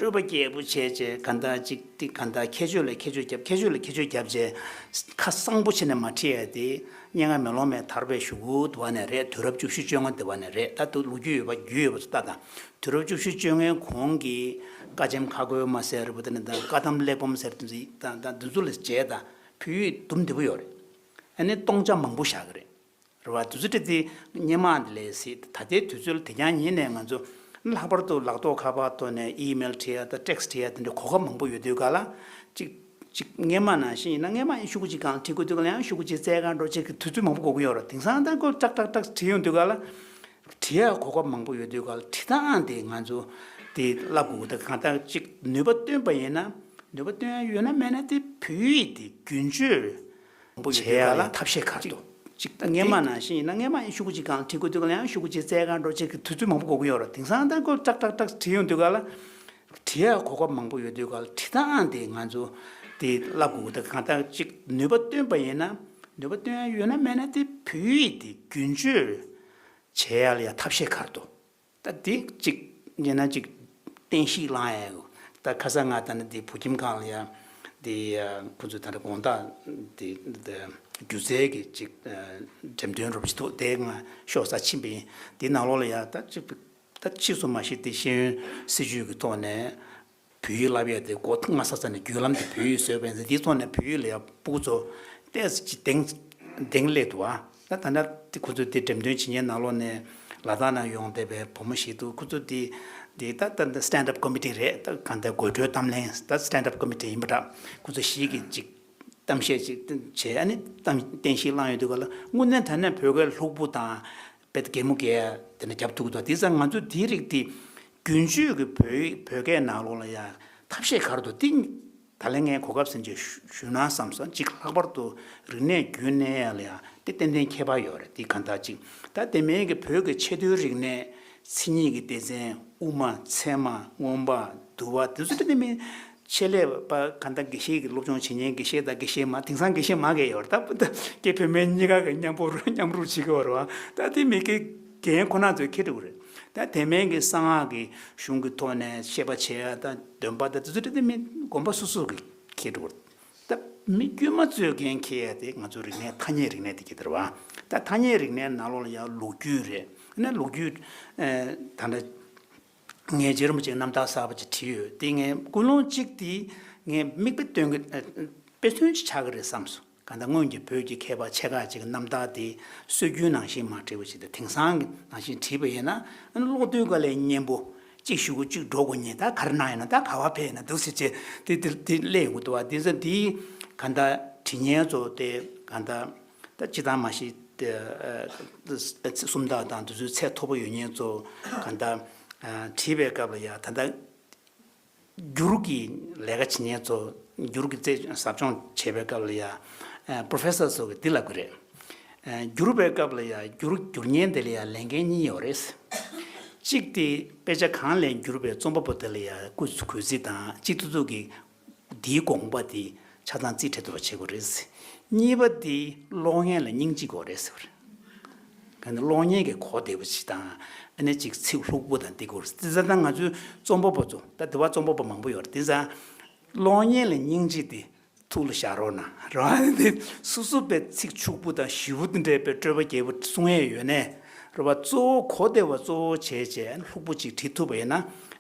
སྤྲོས་པ་རྒྱས་པོ་བྱས་བྱས། གང་ལྟར་ཅིག་དེ་གང་ལྟར་ཁྱད་ཆོས་ལ་ཁྱད་ཆོས་རྒྱབ། ཁྱད་ཆོས་ལ་ཁྱད་ཆོས་རྒྱབ་བྱས་ཁ་གསང་པོ་བྱས་ནས་མ་བྲིས་ཡ་དེ། སྙན་ངག་མེ་ལོང་མས་དར་བའི་གཞུག་གུ་དེ་བ་ནས་རེད། དུས་རབས་བཅུ་བཞི་བཅོ་ལྔ་དེ་བ་ནས་རེད། ད་དུང་ལོ་རྒྱུས་ཡོད་པ་རྒྱུས་ཡོད་པ་ཚོ་ལྟ་དང་། དུས་རབས་བཅུ་བཞི་བཅོ་ལྔའི་གོང་གི་བཀའ་ཆེམས་ཁ་བགོས་མ་ཟེར་བ་དེ་ནི་དང་། བཀའ་གདམས་གླེགས་བམ་ཟེར་དེ་ཚོ་དང་། དང་དེ་ཚོ་ལ་བྱས་ད་བོད་ཡིག་དུམ་བདེ་པོ་ཡོད་རེད། ཨ་ནི་སྟོང་ཆ་མང་པོ་བཞག་གི་རེད། རེད་བ། དུས་ཚོད་དེ་སྔོན་མ་དེ་ལས་སྲིད། ད་ལྟའི་དུས་ཚོད་ལ་དེ་རྐྱང་ཡིན་ནའི་ང་ཚོ་ལྷག་པར་དུ་ལག་ཐོགས་ཁ་པར་ཐོག་ནས་ཨི་མེལ་བྲིས་ཡ་དང་ཊེག་སི་བྲིས་ཡ་དེ་འདྲའི་གོ་སྐབས་མང་པོ་ཡོད་དུས་ག་ལ། གཅིག་གཅིག་སྔོན་མ་ནང་བཞིན་ཡིན་ན། སྔོན་མ་ཡང་ཤོག་གུ་གཅིག་སྒང་ལ་བྲིས་དགོས་དུས་ག་ལ་ཡང་ཤོག་གུ་གཅིག་བཙལ་ག་འགྲོ་བྱེད་ཀྱི་དུས་ཚོད་མང་པོ་འགོར་གི་ཡོད་རེད། དེང་སང་ད་ཁོ་ཊག་ཊག་ཊག་བྲིས་ཡོང་དུས་ག་ལ། བྲིས་ཡ་གོ་སྐབས་མང་པོ་ཡོད་དུས་ག་ལ། བྲིས་སྟངས་དེ་ང་ཚོ་དེ་བསླབ་དགོས་ཀྱི་འདུག་གང་ལྟར་གཅིག་ནུས་པ་བཏོན་པ་ཡིན་ན། ནུས་པ་བཏོན་ཡ་ཡོད་ན་མེད་ན་དེ་བོད་ཡིག་དེ་རྒྱུན་སྤྱོད་བྱེད་ཡ་ལ་ཐབས་ཤེས་ག་རེ་འདུག་གཅིག་ད་སྔོན་མ་ནང་བཞིན་ཡིན་ན། སྔོན་མ་ཡང་ཤོག་གུ་གཅིག་སྒང་ལ་བྲིས་དགོས་དུས་ག་ལ་ཡང་ཤོག་གུ་གཅིག་བཙལ་ག་འགྲོ་བྱེད་ཀྱི་དུས་ཚོད་མང་པོ་འགོར་གི་ཡོད་རེད། དེང་སང་ད་ཁོ་ཊག་ཊག་ཊག་བྲིས་ཡོང་དུས་ག་ལ། བྲིས་ཡ་གོ་སྐབས་མང་པོ་ཡོད་དུས་ག་ལ། བྲིས་སྟངས་དེ་ང་ཚོ་དེ་བསླབ་དགོས་ཀྱི་འདུག་གང་ལྟར་གཅིག་ནུས་པ་བཏོན་པ་ཡིན་ན། ནུས་པ་བཏོན་ཡ་ཡོད་ན་མེད་ན་དེ་བོད་ཡིག་དེ་རྒྱུན་སྤྱོད་བྱེད་ཡ་ལ་ཡ་ཐབས་ཤེས་ག་རེ་འདུག་ད་དེ་གཅིག་ཡིན་ན་གཅིག་བསྟན་བཤིག་བསླང་ཡ། ད་ཁ་སང་ང་ད་ནི་དེ་བོད་ཁྱིམ་ཁང་ལ་ཡ་དེ་ཁོ་ཚོས་ད་ནི་དགོང་དག་དེ་སྒྱུ་རྩལ་གྱི་གཅིག་འགྲེམས་སྟོན་རོབ་ཅིག་འདུག་དེ་ང་ཤོག་ས་ཕྱིན་པ་ཡིན། དེ་ནང་ལོགས་ལ་ཡ་ད་གཅིག་ད་ཕྱིས་སུ་མ་གཞི་དེ་ཤེས་ཡོན་སྲིད་བྱུས་ཀྱི་ཐོག་ནས་བོད་ཡིག་བསླབ་ཡ་དེ་འགོ་ཐོག་སྔ་ས་ས་ནས་བརྒྱུད་ལམ་དེ་བོད་ཡིག་བཟོས་པ་ཡིན་ཙང་། དེའི་ཐོག་ནས་བོད་ཡིག་ལ་ཡ་སྤུ་གུ་ཚོ་ཏོག་ཙམ་གདེང་གདེང་སླེབས་འདུག་ཨ། ད་ད་ལྟ་དེ་ཁོ་ཚོས་དེ་འགྲེམས་སྟོན་བྱེད་མཁན་ནང་ལོགས་ནས་ལ་དྭགས་ནས་ཡོང་བསྡད་པའི་བུ་མོ་ཞིག་འདུག་ཁོ་ཚོ་དེ་དེ་ད་ད་ད་སི་ཊེན་ཌི་ཨབ་ཀོ་མི་ཊི་རེད། ད་གང་ལྟར་དགོད་བྲོའི་གཏམ་གླེང་། ད་སི་ཊེན་ཌི་ཨབ་ཀོ་མི་ཊི་ཡིན་པ་འདྲ། ཁོ་ཚོ་ཞིག་གིས་ཅིག་གཏམ་བཤད་ཅིག་བྱས། ཨ་ནི་གཏམ་བསྟན་བཤིག་བསླངས་ཡོང་དུས་ག་ལ། དངོས་གནས་དྲང་གནས་བོད་སྐད་ལྷུག་པོ་དང་། དཔེ་གད་མོ་བགད་ཡ་དེ་འདྲ་རྒྱབ་ཐུབ་ཀྱི་འདུག་དེང་སང་ང་ཚོ་དེའི་རིགས་དེ་རྒྱུན་སྤྱོད་ཀྱི་བོད་བོད་སྐད་ནང་ལོགས་ལ་ཡ་ཐབས་ཤེས་ག་རེ་འདུག་དེ་ད་ལན་ངས་གོ་སྐབས་ཟིན་བྱས་ཞུ་ཞུ་ན་བསམ་སོང་། གཅིག་ལྷག་པར་དུ་རིག་གནས་རྒྱུན་གནས་ཡ་ལ་ཡ་དེ་ཏན་ཏན་ཁྱད་པར་ཡོད་རེད། དེ་གང་ལྟར་གཅིག་ད་དེ་མིན་གྱི་བོད་ཀྱི་ཆེས་མཐོའི་རིག་གནས་མཚན་ཉིད་ཀྱི་སྡེ་ཚན། དབུ་མ། ཚད་མ། མངོན་པ། འདུལ་བ། དེ་ཚོ་དེ་མིན་ཆེད་ལས་པ་གང་ལྟར་དགེ་བཤེས་ཀྱི་སློབ་སྦྱོང་བྱེད་མཁན་དགེ་བཤེས་དང་དགེ་བཤེས་མ། དེང་སང་དགེ་བཤེས་མ་གས་ཡོད་རེད། ད་སྐྱེ་བོད་སྨན་གཉིས་ཀ་གི་མཉམ་པོ་རུ་མཉམ་རུབ་བྱེད་ཀྱི་ཡོད་རེད་བ། ད་དེ་མི་དགེ་རྒན་ཁོ་ན་ཚོས་ཁྱེར་འགྲོ་གི་རེད། ད་དེ་མིན་གྱི་གསང་སྔགས་ཀྱི་གཞུང་གི་ཐོག་ནས་བཤད་པ་བྱེད་ཡ་དང་འདོན་པ་དང་དེ་ཚོ་དེ་མིན་དགོན་པ་སོ་སོ་གི་ཁྱེར་འགྲོ་གི་རེད། ད་མི་དཀྱུས་མ་གཙོས་འགན་འཁྱེར་ཡ་དེ་ང་ཚོ་རིག་གནས་ཐ་སྙད་རིག་གནས་དེ་གྱད་དེ་རེད་བ། ད་ཐ་སྙད་རིག་གནས་ནང་ལོགས་ལ་ཡ་ལོ་རྒྱུས་རེད། ཨ་ནི་ལོ་རྒྱུས་ཨ་ད་ལྟ་ངས་རྗེ་རིན་པོ་ཆེའི་རྣམ་ཐར་གསར་པ་ཅིག་བྲིས་ཡོད། དེ་ངས་ཀུན་སློང་གཅིག་དེ་ངས་མིག་དཔེ་སྟོན་གི་ཨ་དཔེ་མཚོན་ཅིག་ཆགས་ཀྱི་རེད་བསམ་སོང་། གང་ལྟར་སྔོན་གྱི་བོད་ཀྱི་མཁས་པ་ཆེ་ཁག་ཅིག་གི་རྣམ་ཐར་དེ་སྲོལ་རྒྱུན་ནང་བཞིན་མ་བྲིས་པ་ཅིག་དང་། དེང་སང་གི་ནང་བཞིན་བྲིས་པ་ཡིན་ན། ཨ་ནི་ཀློག་དུས་ག་ལས་སྙན་པོ། གཅིག་གཞུག་གུ་གཅིག་འགྲོ་དགོས་ཉེན། ད་ག་རེ་གནང་ཡོད་ན། ད་ག་བ་ཕེབས་ཡོད་ན་འདུག་ཟེར་བྱས་དེ་དེ་དེ་སླེབས་ཡོང་གི་འདུག་བ། དེ་ཚོ་དེ་གང་ལྟར་བྲིས་མཁན་ཚོ་དེ་གང་ལྟར་ད་སྤྱིར་བཏང་མ་གཞི་དེ་ཨ་སུམ་རྟགས་དང་དེ་ཚོའི་ཚད་མཐོ་པོ་ཡོད་མཁན་ཚོ་གང་ལྟར་ཨ་བྲིས་པའི་སྐབས་ལ་ཡ། ད་ལྟ་འགྱུར་གྱི་ལས་ཀ་བྱེད་མཁན་ཚོ། འགྱུར་གྱི་རྩད་ཟབ་སྦྱོང་བྱེད་པའི་སྐབས་ལ་ཡ། ཨ་པོ་རོ་ཕེ་སར་ཚོ་གིས་འདི་ལབ་ཀྱི་རེད། ཨ་འགྱུར་བའི་སྐབས་ལ་ཡ་འགྱུར་འགྱུར་མཁན་དེ་ལ་ཡ་ལས་འགན་གཉིས་ཡོད་རེད། གཅིག་དེ་དཔེ་ཆ་གང་ལས་འགྱུར་བའི་རྩོམ་པ་པོ་དེ་ལ་ཡ་སྐུ་གཟུགས་གུས་བརྩི་དང་། གཅིག་ཏུ་ཏུ་གི་འདིའི་དགོངས་པ་དེ་ཆ་ཚང་རྩིས་སྤྲད་ཐུབ་པ་བྱེད་དགོས་རེད། གཉིས་པ་དེ་ཀློག་མཁན་ལ་སྙིང་རྗེ་དགོས་རེད་ཟེར་བ་རེད། ག་ནི་ཀློག་མཁན་གྱི་གོ་བདེ་པོ་ཞིག་དང་། ཨ་ནི་ཅིག་ཚིག་ལྷུག་པོ་དང་འདི་སྐོར། དེ་ཚོ་ད་ང་ཚོའི་རྩོམ་པ་པོ་ཚོ། ད་དེ་བ་རྩོམ་པ་པོ་མང་པོ་ཡོད་རེད། དེ་ཚོ་ཀློག་མཁན་ལ་སྙིང་རྗེ་དེ་ཐུགས་ལ་བཞག་རོགས་གནང་རོགས། དེ་སོ་སོ་པའི་ཚིག་ཕྱུག་པོ་དང་ཞིབ་པོ་དེ་འདྲའི་པའི་སྤྲོས་པ་རྒྱས་པོ་གསུང་ཡས་ཡོད་ནའི་རེད་བ། གཙོ་བོ་གོ་བདེ་བ་གཙོ་བོ་བྱས་བྱས་ལྷུག་པོ་ཅིག་བྲིས་ཐུབ་པ་ཡིན་ན།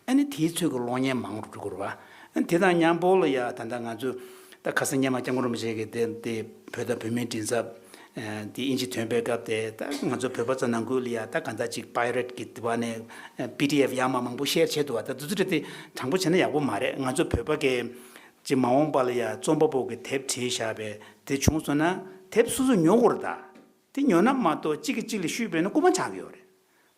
ཨ་ནི་དེའི་ཚོད་ཀྱི་ཀློག་མཁན་མང་རུ་འགྲོ་གི་རེད་བ། ཨ་ནི་དེ་དང་མཉམ་པོ་ལ་ཡ་ད་ལྟ་ང་ཚོས་ད་ཁ་སང་སྔོན་མ་སྐྱབས་མགོན་རིན་པོ་ཆེ་གིས་དེ་དེ་བོད་དང་བོད་མིའི་མགྲིན་ཚབ་ཨ་དེ་དབྱིན་ཇི་ཐོན་པའི་སྐབས་དེ། ད་ང་ཚོ་བོད་པ་ཚོ་ནང་ཁུལ་ལ་ཡ་ད་གང་ལྟར་ཅིག་པའི་རེཊ་གི་དེ་བ་ནས་ཨ་པི་ཌི་ཨེཕ་ཡར་མར་མང་པོ་ཤེར་བྱས་འདུག་བ། ད་དེ་ཚོ་དེ་དྲང་པོ་བྱས་ན་ཡག་པོ་མ་རེད། ང་ཚོ་བོད་པ་གིས་ཅིག་མ་འོངས་པ་ལ་ཡ་རྩོམ་པ་པོ་གིས་དེབ་བྲིས་བཞག་པའི་དེ་བྱུང་སོང་ན་དེབ་སོ་སོས་ཉོ་དགོས་རེད་ད། དེ་ཉོ་ན་མ་གཏོགས་གཅིག་གིས་གཅིག་ལ་བཤུས་པས་ན་རྐུ་མ་ཆགས་ཀྱི་ཡོད་རེད།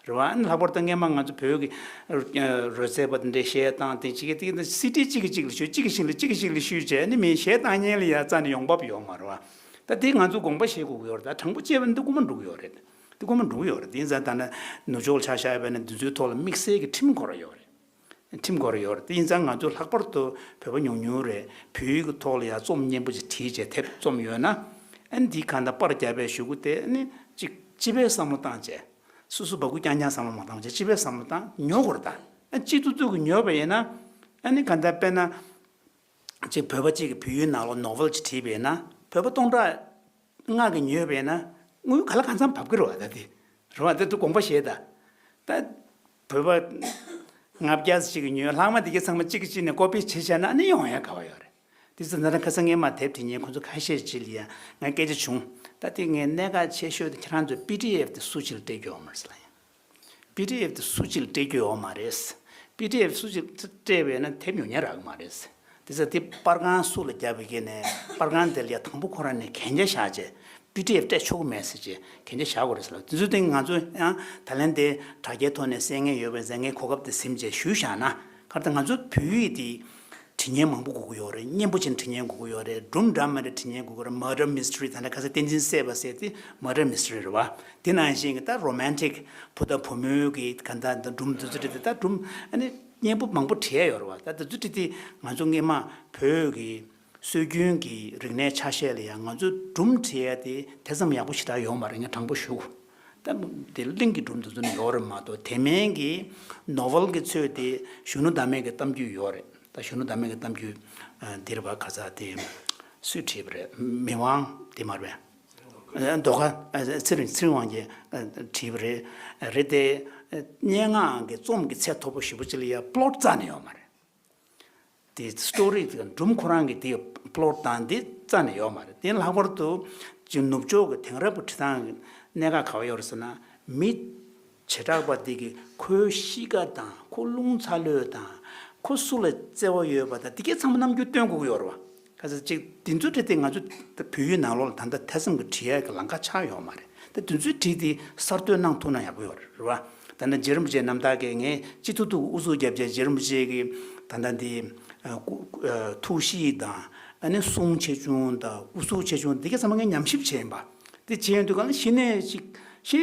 རེད་བ། ཨ་ནི་ལྷག་པར་དུ་སྔས་མ་ང་ཚོ་བོད་ཀྱི་རོལ་རྩེད་པ་འདི་འདྲའི་གཞས་བཏང་སྟེ་གཅིག་གིས་གཅིག་གིས་སི་ཌི་གཅིག་གིས་གཅིག་ལ་ཞུས། གཅིག་གིས་གཅིག་ལ་གཅིག་གིས་གཅིག་ལ་ཞུས་བྱས། ཨ་ནི་མི་གཞས་བཏང་མཁན་ལ་ཡ་རྩ་ནས་ཡོང་འབབ་ཡོད་མ་རེད་བ། ད་འདི་ང་ཚོ་དགོངས་པ་བཞེས་དགོས་ཀྱི་ཡོད་རེད། ད་དྲང་པོ་བྱས་པ་ན་འདི་རྐུ་མ་འགྲོ་གི་ཡོད་རེད། འདི་རྐུ་མ་འགྲོ་གི་ཡོད་རེད། དེ་ཡིན་ཙང་ད་ནི་ནུབ་ཕྱོགས་ལ་ཆ་བཞག་པ་ཡིན་ན་འདི་ཚོའི་ཐོག་ལ་དམིགས་བསལ་གྱི་ཁྲིམས་དགོས་ར་ཡོད་རེད། ཁྲིམས་དགོས་ར་ཡོད་རེད། དེ་ཡིན་ཙང་ང་ཚོ་ལྷག་པར་དུ་བོད་པ་ཉུང་ཉུང་རེད། བོད་ཡིག་གི་ཐོག་ལ་ཡ་རྩོམ་སྙན་པོ་ཅིག་བྲིས་བྱས་དེབ་རྩོམ་ཡོད་ན། ཨ་ནི་འདི་གང་ལྟར་པར་རྒྱབ་པའི་གཞུག་གུ་དེ་ཨ་ནི་ཅིག་སྤྱི་པའི་བསམ་བློ་བཏང་བྱས། སོ་སོ་སྦ་ཁུག་རྐྱང་རྐྱང་བསམ་བློ་མ་བཏང་བྱས་སྤྱི་པའི་བསམ་བློ་བཏང་ཉོ་དགོས་རེད་ད། ཨ་ནི་སྤྱི་ཐུབ་ཐུབ་ཀྱི་ཉོས་པ་ཡིན་ན། ཨ་ནི་གང་ལྟར་དཔེར་ན། ཅིག་བོད་པ་གཅིག་གིས་བོད་ཡིག་ནང་ལོགས་ནོ་ཝེལ་ཅིག་བྲིས་པ་ཡིན་ན་བོད་པ་སྟོང་ཕྲག་ལྔ་གིས་ཉོས་པ་ཡིན་ན་དངུལ་ག་ལ་གང་འཚམ་བབས་ཀྱི་རེད་བ། ད་དེ་རེད་བ། དེ་ཚོ་དགོངས་པ་བཞེས་ད། ད་བོད་པ་ལྔ་བརྒྱ་ཅིག་གིས་ཉོས། ལྷག་མ་དེ་གའི་ཚང་མ་གཅིག་གིས་གཅིག་ནས་ཀོ་པི་བྱས་བྱས་ན་ཨ་ནི་ཡོང་ཡ་ག་བ་ཡོད་རེད། དེ་ཚོ་ན་ར་ཁ་སང་ངས་མ་དེབ་བྲིས་མཁན་ཁོ་ཚོ་ཁ་ཤས་ཅིག་ལ་ཡ་ང་སྐད་ཆ་བྱུང་། ད་དེ་ངས་གནད་འགག་ཆེ་ཤོས་དེ་ཁྱེད་རང་ཚོས་པི་ཌི་ཨེཕ་དེ་སུ་ཅིག་ལ་སྤྲད་རྒྱུ་ཡོད་མ་རེད་ཟེར་ལ་ཡ། པི་ཌི་ཨེཕ་དེ་སུ་གཅིག་ལ་སྤྲད་རྒྱུ་ཡོད་མ་རེད། པི་ཌི་ཨེཕ་སུ་གཅིག་སྤྲད་པས་ན་དེབ་ཉོ་མཁན་རག་གི་མ་རེད། དེ་ཚོ་དེ་པར་ཁང་སུ་ལ་བརྒྱབ་པའི་སྐད་ནས་པར་ཁང་དེ་ལ་ཡ་དང་པོ་ཁོ་རང་ནས་གན་རྒྱ་བཞག་བྱས། པི་ཌི་ཨེཕ་སྤྲད་ཆོག་གི་མེད་ཟེར་བྱས་གན་རྒྱ་བཞག་དགོས་རེད་ཟེར་ལ། དེ་ཚོ་དེ་ང་ཚོ་ཡང་ད་ལན་དེ་དྲ་རྒྱའི་ཐོག་ནས་གསན་མཁན་ཡོད་པས་ཟེར་མཁན་གོ་སྐབས་དེ་ཟིན་བྱས་ཞུས་བཞག་ན། ག་རེ་ད་ང་ཚོ་བོད་ཡིག་དེ་བྲིས་མཁན་མང་པོ་དགོས་ཀྱི་ཡོད་རེད། སྙན་པོ་ཅིག་བྲིས་མཁན་དགོས་ཀྱི་ཡོད་རེད། སྒྲུང་འདྲ་མི་འདྲ་བྲིས་མཁན་དགོས་ཀྱི་རེད། མར་ཌར་མི་སི་ཊི་རི། ད་ལྟ་ཁ་སང་བསྟན་འཛིན་བསད་པ་ཟེར་དེ་མར་ཌར་མི་སི་ཊི་རི་རེད་བ། དེ་ནང་བཞིན་གྱི་ད་རོ་མན་ཊིག་བུ་དང་བུ་མོའི་གི་ག་ད་ད་སྒྲུང་དེ་ཚོ་བྲིས་ཏེ། ད་སྒྲུང་ཨ་ནི་སྙན་པོ་མང་པོ་བྲིས་ཡ་ཡོད་རེད་བ། ད་དེ་ཚོ་བྲིས་ཏེ་ང་ཚོ་སྔས་མ་བོད་ཀྱི་སྲོལ་རྒྱུན་གྱི་རིག་གནས་ཆ་ཤས་ལ་ཡང་ང་ཚོ་སྒྲུང་བྲིས་ཡ་དེ་དེ་ཙམ་ཡག་པོ་ཞེ་དྲག་ཡོད་མ་རེད། ངས་དྲང་པོ་ཞུ། ད་དེ་གླིང་གི་སྒྲུང་དེ་ཚོ་ནི་ཡོད་རེད་མ་གཏོགས་དེ་མིན་གྱི་ནོ་ཝེལ་གྱི་ཚོས་དེ་གཞོན་ནུ་ཟླ་མེད་ཀྱི་གཏམ་རྒྱུད་ཡོད་རེད། ད་གཞོན་ནུ་ཟླ་མེད་ཀྱི་གཏམ་རྒྱུད་འདིར་བ་ག་ས་དེ་སུས་བྲིས་པ་རེད། མི་དབང་དེ་མ་རེད། མདོ་ཁ་ཚེ་རིང་ཚེ་རིང་དབང་གིས་བྲིས་པ་རེད། རེད་དེ། སྙན་ངག་གི་རྩོམ་གྱི་ཚད་མཐོ་པོ་ཞེ་པོ་ཅིག་ལ་ཡ་པློཊ་རྩ་ནས་ཡོད་མ་རེད། དེ་སི་ཊོ་རི་དེ་སྒྲུང་ཁོ་རང་གི་དེ་པློཊ་དང་དེ་རྩ་ནས་ཡོད་མ་རེད། དེ་ལྷག་པར་དུ་ཅིག་ནུབ་ཕྱོགས་ཀྱི་དེང་རབས་ཀྱི་བྲིས་སྟངས་ཀྱི་གནད་འགག་ག་བ་ཡོད་རེད་ཟེར་ན། མི་བྱེ་བྲག་པ་དེ་གི་ཁོའི་གཤིས་ཀ་དང་ཁོ་རླུང་ཚ་ལོས་དང་ཁོ་སུ་ལ་བརྩེ་བ་ཡོད་པ་དང་དེ་གའི་ཚང་མ་རྣམ་འགྱུར་སྟོན་དགོས་ཀྱི་ཡོད་རེད་བ། ག་ཚོད་ཅིག་དེ་ཚོ་བྲིས་ཏེ་ང་ཚོ་བོད་ཡིག་ནང་ལོགས་ལ་ད་ལྟ་ཐེ་ཚོམ་གྱི་བྲིས་ཡག་གི་ལམ་ཁ་ཆགས་ཡོད་མ་རེད། ད་དེ་ཚོའི་བྲིས་དེ་གསར་གཏོད་གནང་ཐུབ་ན་ཡག་པོ་ཡོད་རེད་བ། ད་ནི་རྗེ་རིན་པོ་ཆེ་རྣམ་ཐར་གྱི་ངས་སྤྱི་ཐུབ་ཐུབ་ཨུ་ཚུགས་རྒྱབ་བྱས་རྗེ་རིན་པོ་ཆེ་གི་ད་ལྟ་འདི་ཨ་སྐུ་ཨ་ཐུགས་གཤིས་དང་ཨ་ནི་གསུང་ཆེ་ཆུང་དང་ཨུ་ཚུགས་ཆེ་ཆུང་འདི་ག་ཚང་མ་ངས་ཉམས་ཞིབ་བྱས་ཡིན་པ། འདི་བྱས་ཡོང་དུས་གང་ལ་གཞི་ནས་ཅིག་གཞི་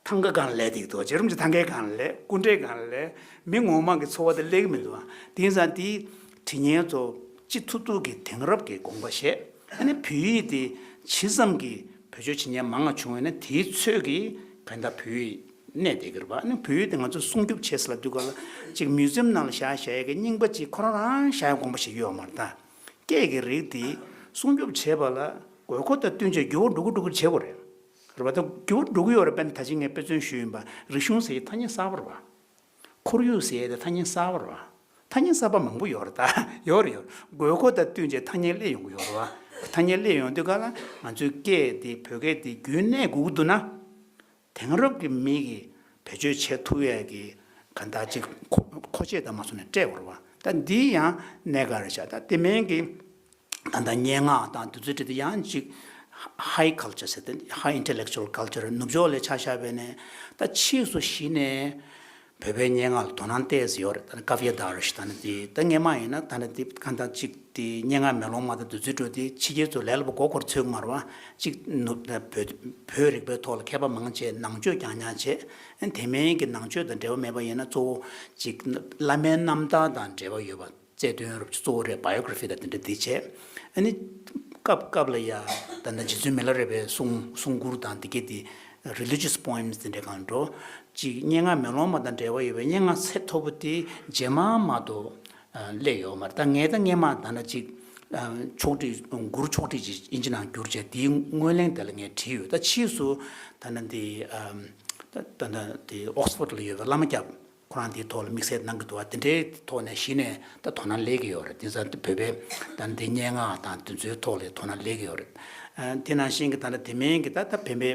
ཐང་ག་སྒང་ལ་སླེབས་འདུག་རྗེ་རིན་པོ་ཆེ་ཐང་གའི་སྒང་ལ་སླེབས། སྐུ་འདྲའི་སྒང་ལ་སླེབས། མི་ངོ་མ་གི་འཚོ་བ་དེ་སླེབས་ཀྱི་མི་འདུག་བ། དེ་ཡིན་ཙང་དེའི་བྲིས་མཁན་ཚོ་སྤྱི་ཐུབ་ཐུབ་ཀྱི་དེང་རབས་ཀྱི་དགོངས་པ་བཞེས། ཨ་ནི་བོད་ཡིག་དེ་ཇི་ཙམ་གྱིས་བེད་སྤྱོད་བྱེད་མཁན་མང་བ་བྱུང་བས་ན་དེའི་ཚོད་ཀྱིས་གང་ལྟར་བོད་ཡིག་གནས་བསྡད་ཀྱི་རེད་པ། ཨ་ནི་བོད་ཡིག་དེ་ང་ཚོས་སྲུང་སྐྱོབ་བྱེད་ཟེར་ལབ་དུས་ག་ལ་ཅིག་མིའུ་ཛི་ཡམ་ནང་ལ་བཞག་བཞག་ཡས་ཀྱི་རྙིང་པ་ཅིག་ཁོ་རང་རང་བཞག་ཡས་དགོངས་པ་བཞེས་ཀྱི་ཡོད་མ་རེད་ད། སྐད་ཀྱི་རིགས་དེ་སྲུང་སྐྱོབ་བྱེད་པ་ལ་དགོས་མཁོ་དང་བསྟུན་བྱས་འགྱུར་བ་འགྲོ་གི་འགྲོ་གི་བྱེད་དགོས་རེད། རེད་པ། ད་འགྱུར་བ་འགྲོ་གི་ཡོད་རེད། དཔེར་ན་ད་ཅི་ངས་དཔེ་མཚོན་ཞུས་ཡིན་པ། རིག་གཞུང་ཟེར་ཡས་ཐ་སྙད་གསར་པ་རེད་པ། ཁོར་ཡུག་ཟེར་ཡས་དེ་ཐ་སྙད་གསར་པ་རེད་པ། ཐ་སྙད་གསར་པ་མང་པོ་ཡོད་རེད་ད། ཡོད་རེད་ཡོད་རེད། དགོས་མཁོ་དང་བསྟུན་བྱས་ཐ་སྙད་སླེབས་ཡོང་གི་ཡོད་རེད་པ། ཐ་སྙད་སླེབས་ཡོང་དུས་ག་ལ་ང་ཚོའི་སྐད་དེ་བོད་སྐད་དེ་རྒྱུན་གནས་དགོས་ཀྱི་འདུག་ན། དེང་རབས་ཀྱི་མི་གིས་བེད་སྤྱོད་བྱེད་ཐུབ་ཡས་ཀྱི་ག་འདྲ་ཅིག་མཁོ་མཁོ་ཆས་དང་མ་སོང་ནས་སྤྲད་དགོས་རེད་པ། ད་འདི་ཡང་གནད་འགག་རེད་ཤག་ད་དེ་མིན་གྱི་ད་ལྟ་སྙན་ངག་དང་དེ་ཚོའི་གྲས་དེ་ཡང་ཅིག་ཧའི་ཁལ་ཅར་ཟེར་ཏེ་ཧའི་ཨིན་ཊེ་ལེག་ཅུ་ཨལ་ཁལ་ཅར་ནུབ་ཕྱོགས་ལ་ཆ་བཞག་པ་ཡིན་ན། ད་ཕྱིས་སུ་གཞི་ནས་བོད་པའི་སྙན་ངག་ལ་དོ་སྣང་ཏོག་ཙམ་ཡོད་རེད། ད་ནི་ཀ་ཝི་ཡ་དར་ཞིག་ད་ནི་དེ་ད་སྔས་མ་ཡིན་ན་ད་ནི་དེ་གང་ལྟར་ཅིག་དེ་སྙན་ངག་མེ་ལོང་མ་དང་དེ་ཚོའི་འགྲོ་དེ་ཕྱི་རྒྱལ་ཚོ་ལས་སླ་པོ་མགོ་སྐོར་ཚོད་ཀྱི་མ་རེད་པ། གཅིག་ནུབ་བོད་བོད་རིག་པའི་ཐོག་ལ་མཁས་པ་མང་ཆེ་ནང་ཆོས་རྐྱང་རྐྱང་བྱས། ཨ་དེ་མིན་གྱི་ནང་ཆོས་དང་འབྲེལ་བ་མེད་པ་ཡིན་ན་གཙོ་བོ་གཅིག་བླ་མའི་རྣམ་ཐར་དང་འབྲེལ་བ་ཡོད་པ་རྩལ་འདོན་རབ་གཙོ་བོ་རེད། བ་ཡོ་གྷི་ར་ཕི་དང་དེ་འདྲ་དེ་བྱས། ཨ་ནི་སྐབས་སྐབས་ལ་ཡ་ད་ལྟ་རྗེ་བཙུན་མི་ལ་རས་པའི་གསུང་གསུང་མགུར་དང་དེ་གས་དེ་རི་ལི་ཇི་ཡས་པོ་ཨེམ་སི་དེ་འདྲའི་སྒང་འགྲོ། གཅིག་སྙན་ངག་མེ་ལོང་མ་དང་འབྲེལ་བ་ཡོད་པའི་སྙན་ངག་ཚད་མཐོ་པོ་དེ་རྗེས་མ་མ་གཏོགས་སླེབས་ཡོད་མ་རེད། ད་ངས་ད་སྔས་མ་ད་ནི་གཅིག་ཕྱོགས་བསྒྲིགས་མགུར་ཕྱོགས་བསྒྲིགས་ཅིག་ཨིན་ཇི་ནང་བསྒྱུར་བྱས་དེའི་སྔོན་གླེང་དེ་ལ་ངས་བྲིས་ཡོད། ད་ཕྱིས་སུ་ད་ནི་འདི་ད་ད་ལྟ་དེ་ཨོག་སི་ཕོར་ཌི་ལ་ཡོད་པའི་བླ་མ་སྐྱབས་ཁོ་རང་དེའི་ཐོག་ལ་དམིགས་བསལ་གནང་གི་འདུག་བ། དེ་འདྲའི་ཐོག་ནས་གཞི་ནས་ད་དོ་སྣང་སླེབས་ཀྱི་ཡོད་རེད། དེ་ཚོ་བོད་པའི་ད་ནི་འདི་སྙན་ངག་དང་དེ་ཚོའི་ཐོག་ལ་དོ་སྣང་སླེབས་ཀྱི་ཡོད་རེད། ཨ་དེ་ནང་བཞིན་གྱི་ད་ལྟ་དེ་མིན་གྱི་ད་ད་བོད་པའི་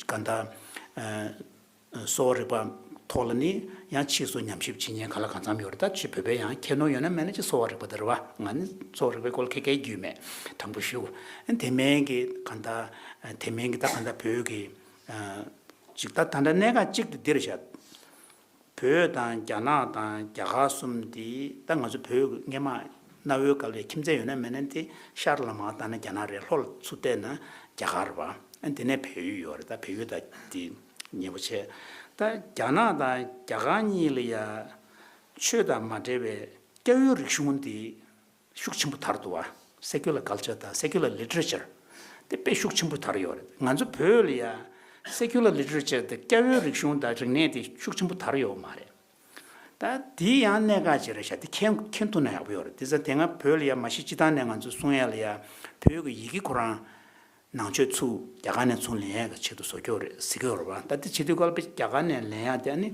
ག་ད་ཨ། གསོ་བ་རིག་པ་ཐོག་ལ་ནི་ཡང་ཕྱིས་སུ་ཉམས་ཞིབ་བྱེད་མཁན་ག་ལ་གང་འཚམ་ཡོད་རེད། ད་ཕྱི་བོད་པའི་ཡང་ཁྱད་ནོར་ཡོད་ན་མེད་ན་ཅིག་གསོ་བ་རིག་པ་དེ་རེད་བ། ང་ནི་གསོ་བ་རིག་པའི་སྐོར་ཁྱད་མཁས་རྒྱུས་མེད། དྲང་པོ་ཞུ། དེ་མིན་གྱི་གང་ལྟར་དེ་མིན་གྱི་ད་གང་ལྟར་བོད་ཀྱི་ཅིག་ད་ད་ལྟ་གནད་འགག་གཅིག་དེ་འདི་རེད་ཤག་བོད་དང་རྒྱ་ནག་དང་རྒྱ་གར་གསུམ་དེ་ད་ང་ཚོ་བོད་སྔས་མ་གནའ་བོའི་སྐབས་ལ་ཁྱིམ་མཚེས་ཡོད་ན་མེད་ན་དེ་ཤར་ལ་མར་བལྟས་ན་རྒྱ་ནག་རེད། ལྷོ་ལ་ཚུར་བལྟས་ན་རྒྱ་གར་རེད་པ། ཨ་དེ་ནས་བལ་ཡུལ་ཡོད་རེད། ད་བལ་ཡུལ་ད་དེ་ཉེ་པོ་བྱས། ད་རྒྱ་ནག་དང་རྒྱ་གར་གཉིས་ལ་ཡ་ཆོས་དང་མ་འབྲེལ་བའི་སྐྱ་བོའི་རིག་གཞུང་དེ་ཤུགས་ཆེན་པོ་དར་འདུག་བ། Secular culture དང་secular literature དེ་དཔེ་ཤུགས་ཆེན་པོ་དར་ཡོད་རེད། ང་ཚོ་བོད་ལ་ཡ་secular literature དེ་སྐྱ་བོའི་རིག་གཞུང་དང་རིག་གནས་དེ་ཤུགས་ཆེན་པོ་དར་ཡོད་མ་རེད། ད་དེ་ཡང་གནད་འགག་ཅིག་རེད་ཤག་དེ་མཁྱེན་མཁྱེན་ཐུབ་ན་ཡག་པོ་ཡོད་རེད། དེ་ཚ་དེ་སྔ་བོད་ལ་ཡ་མ་གཞི་སྤྱི་བཏང་ནས་ང་ཚོ་གསུང་ཡ་ལ་ཡ་བོད་ཀྱི་ཡི་གེ་ཁོ་རང་ནང་ཆོས་ཚུར་རྒྱ་གར་ནས་ཚུར་ལེན་ཡས་ཀྱི་ཆེད་དུ་བཟོ་རྒྱུ་རེད་ཟེར་གྱི་ཡོད་རེད་བ། ད་དེ་བྱེད་དུས་སྐབས་ལ་དཔེ་རྒྱ་གར་ནས་ལེན་ཡ་དེ་ཨ་ནི་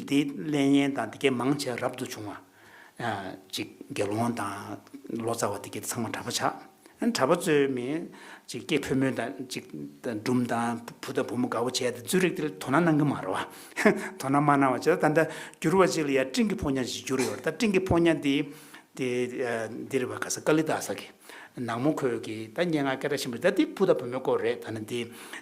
འདི་ལེན་མཁན་དང་དེ་གའི་མང་ཆེ་རབ་ཏུ་བྱུང་བ། ཅིག་དགེ་སློང་དང་ལོ་ཙཱ་བ་དེ་གའི་ཚང་མ་གྲྭ་པ་ཆགས། གྲྭ་པ་ཚོའི་མི་ཅིག་སྐྱེས་ཕོ་མོ་དང་ཅིག་སྦྲུམ་དང་བུ་དང་བུ་མོ་དགའ་བོ་བྱས་ཏེ་རྫུན་རིག་དེ་ལ་དོ་སྣང་གནང་གི་མ་རེད་བ། དོ་སྣང་མ་གནང་བ་བྱས་ད་ལྟ་འགྱུར་བ་ཅིག་ལ་ཡ་སྤྲིན་གྱི་ཕོ་ཉ་ཅིག་འགྱུར་ཡོད་རེད། ད་སྤྲིན་གྱི་ཕོ་ཉ་འདི། དེ་ཨ་འདི་རེད་བ། ག་ས་ཀ་ལི་དཱ་ས་གི་ནག་མོ་ཁོས་ཀྱི་ད་སྙན་ངག་སྐད་གྲགས་ཆེན་པོ་ད་དེ་བུ་དང་བུ་མོའི་སྐོར་རེད། ད་ནི་དེ་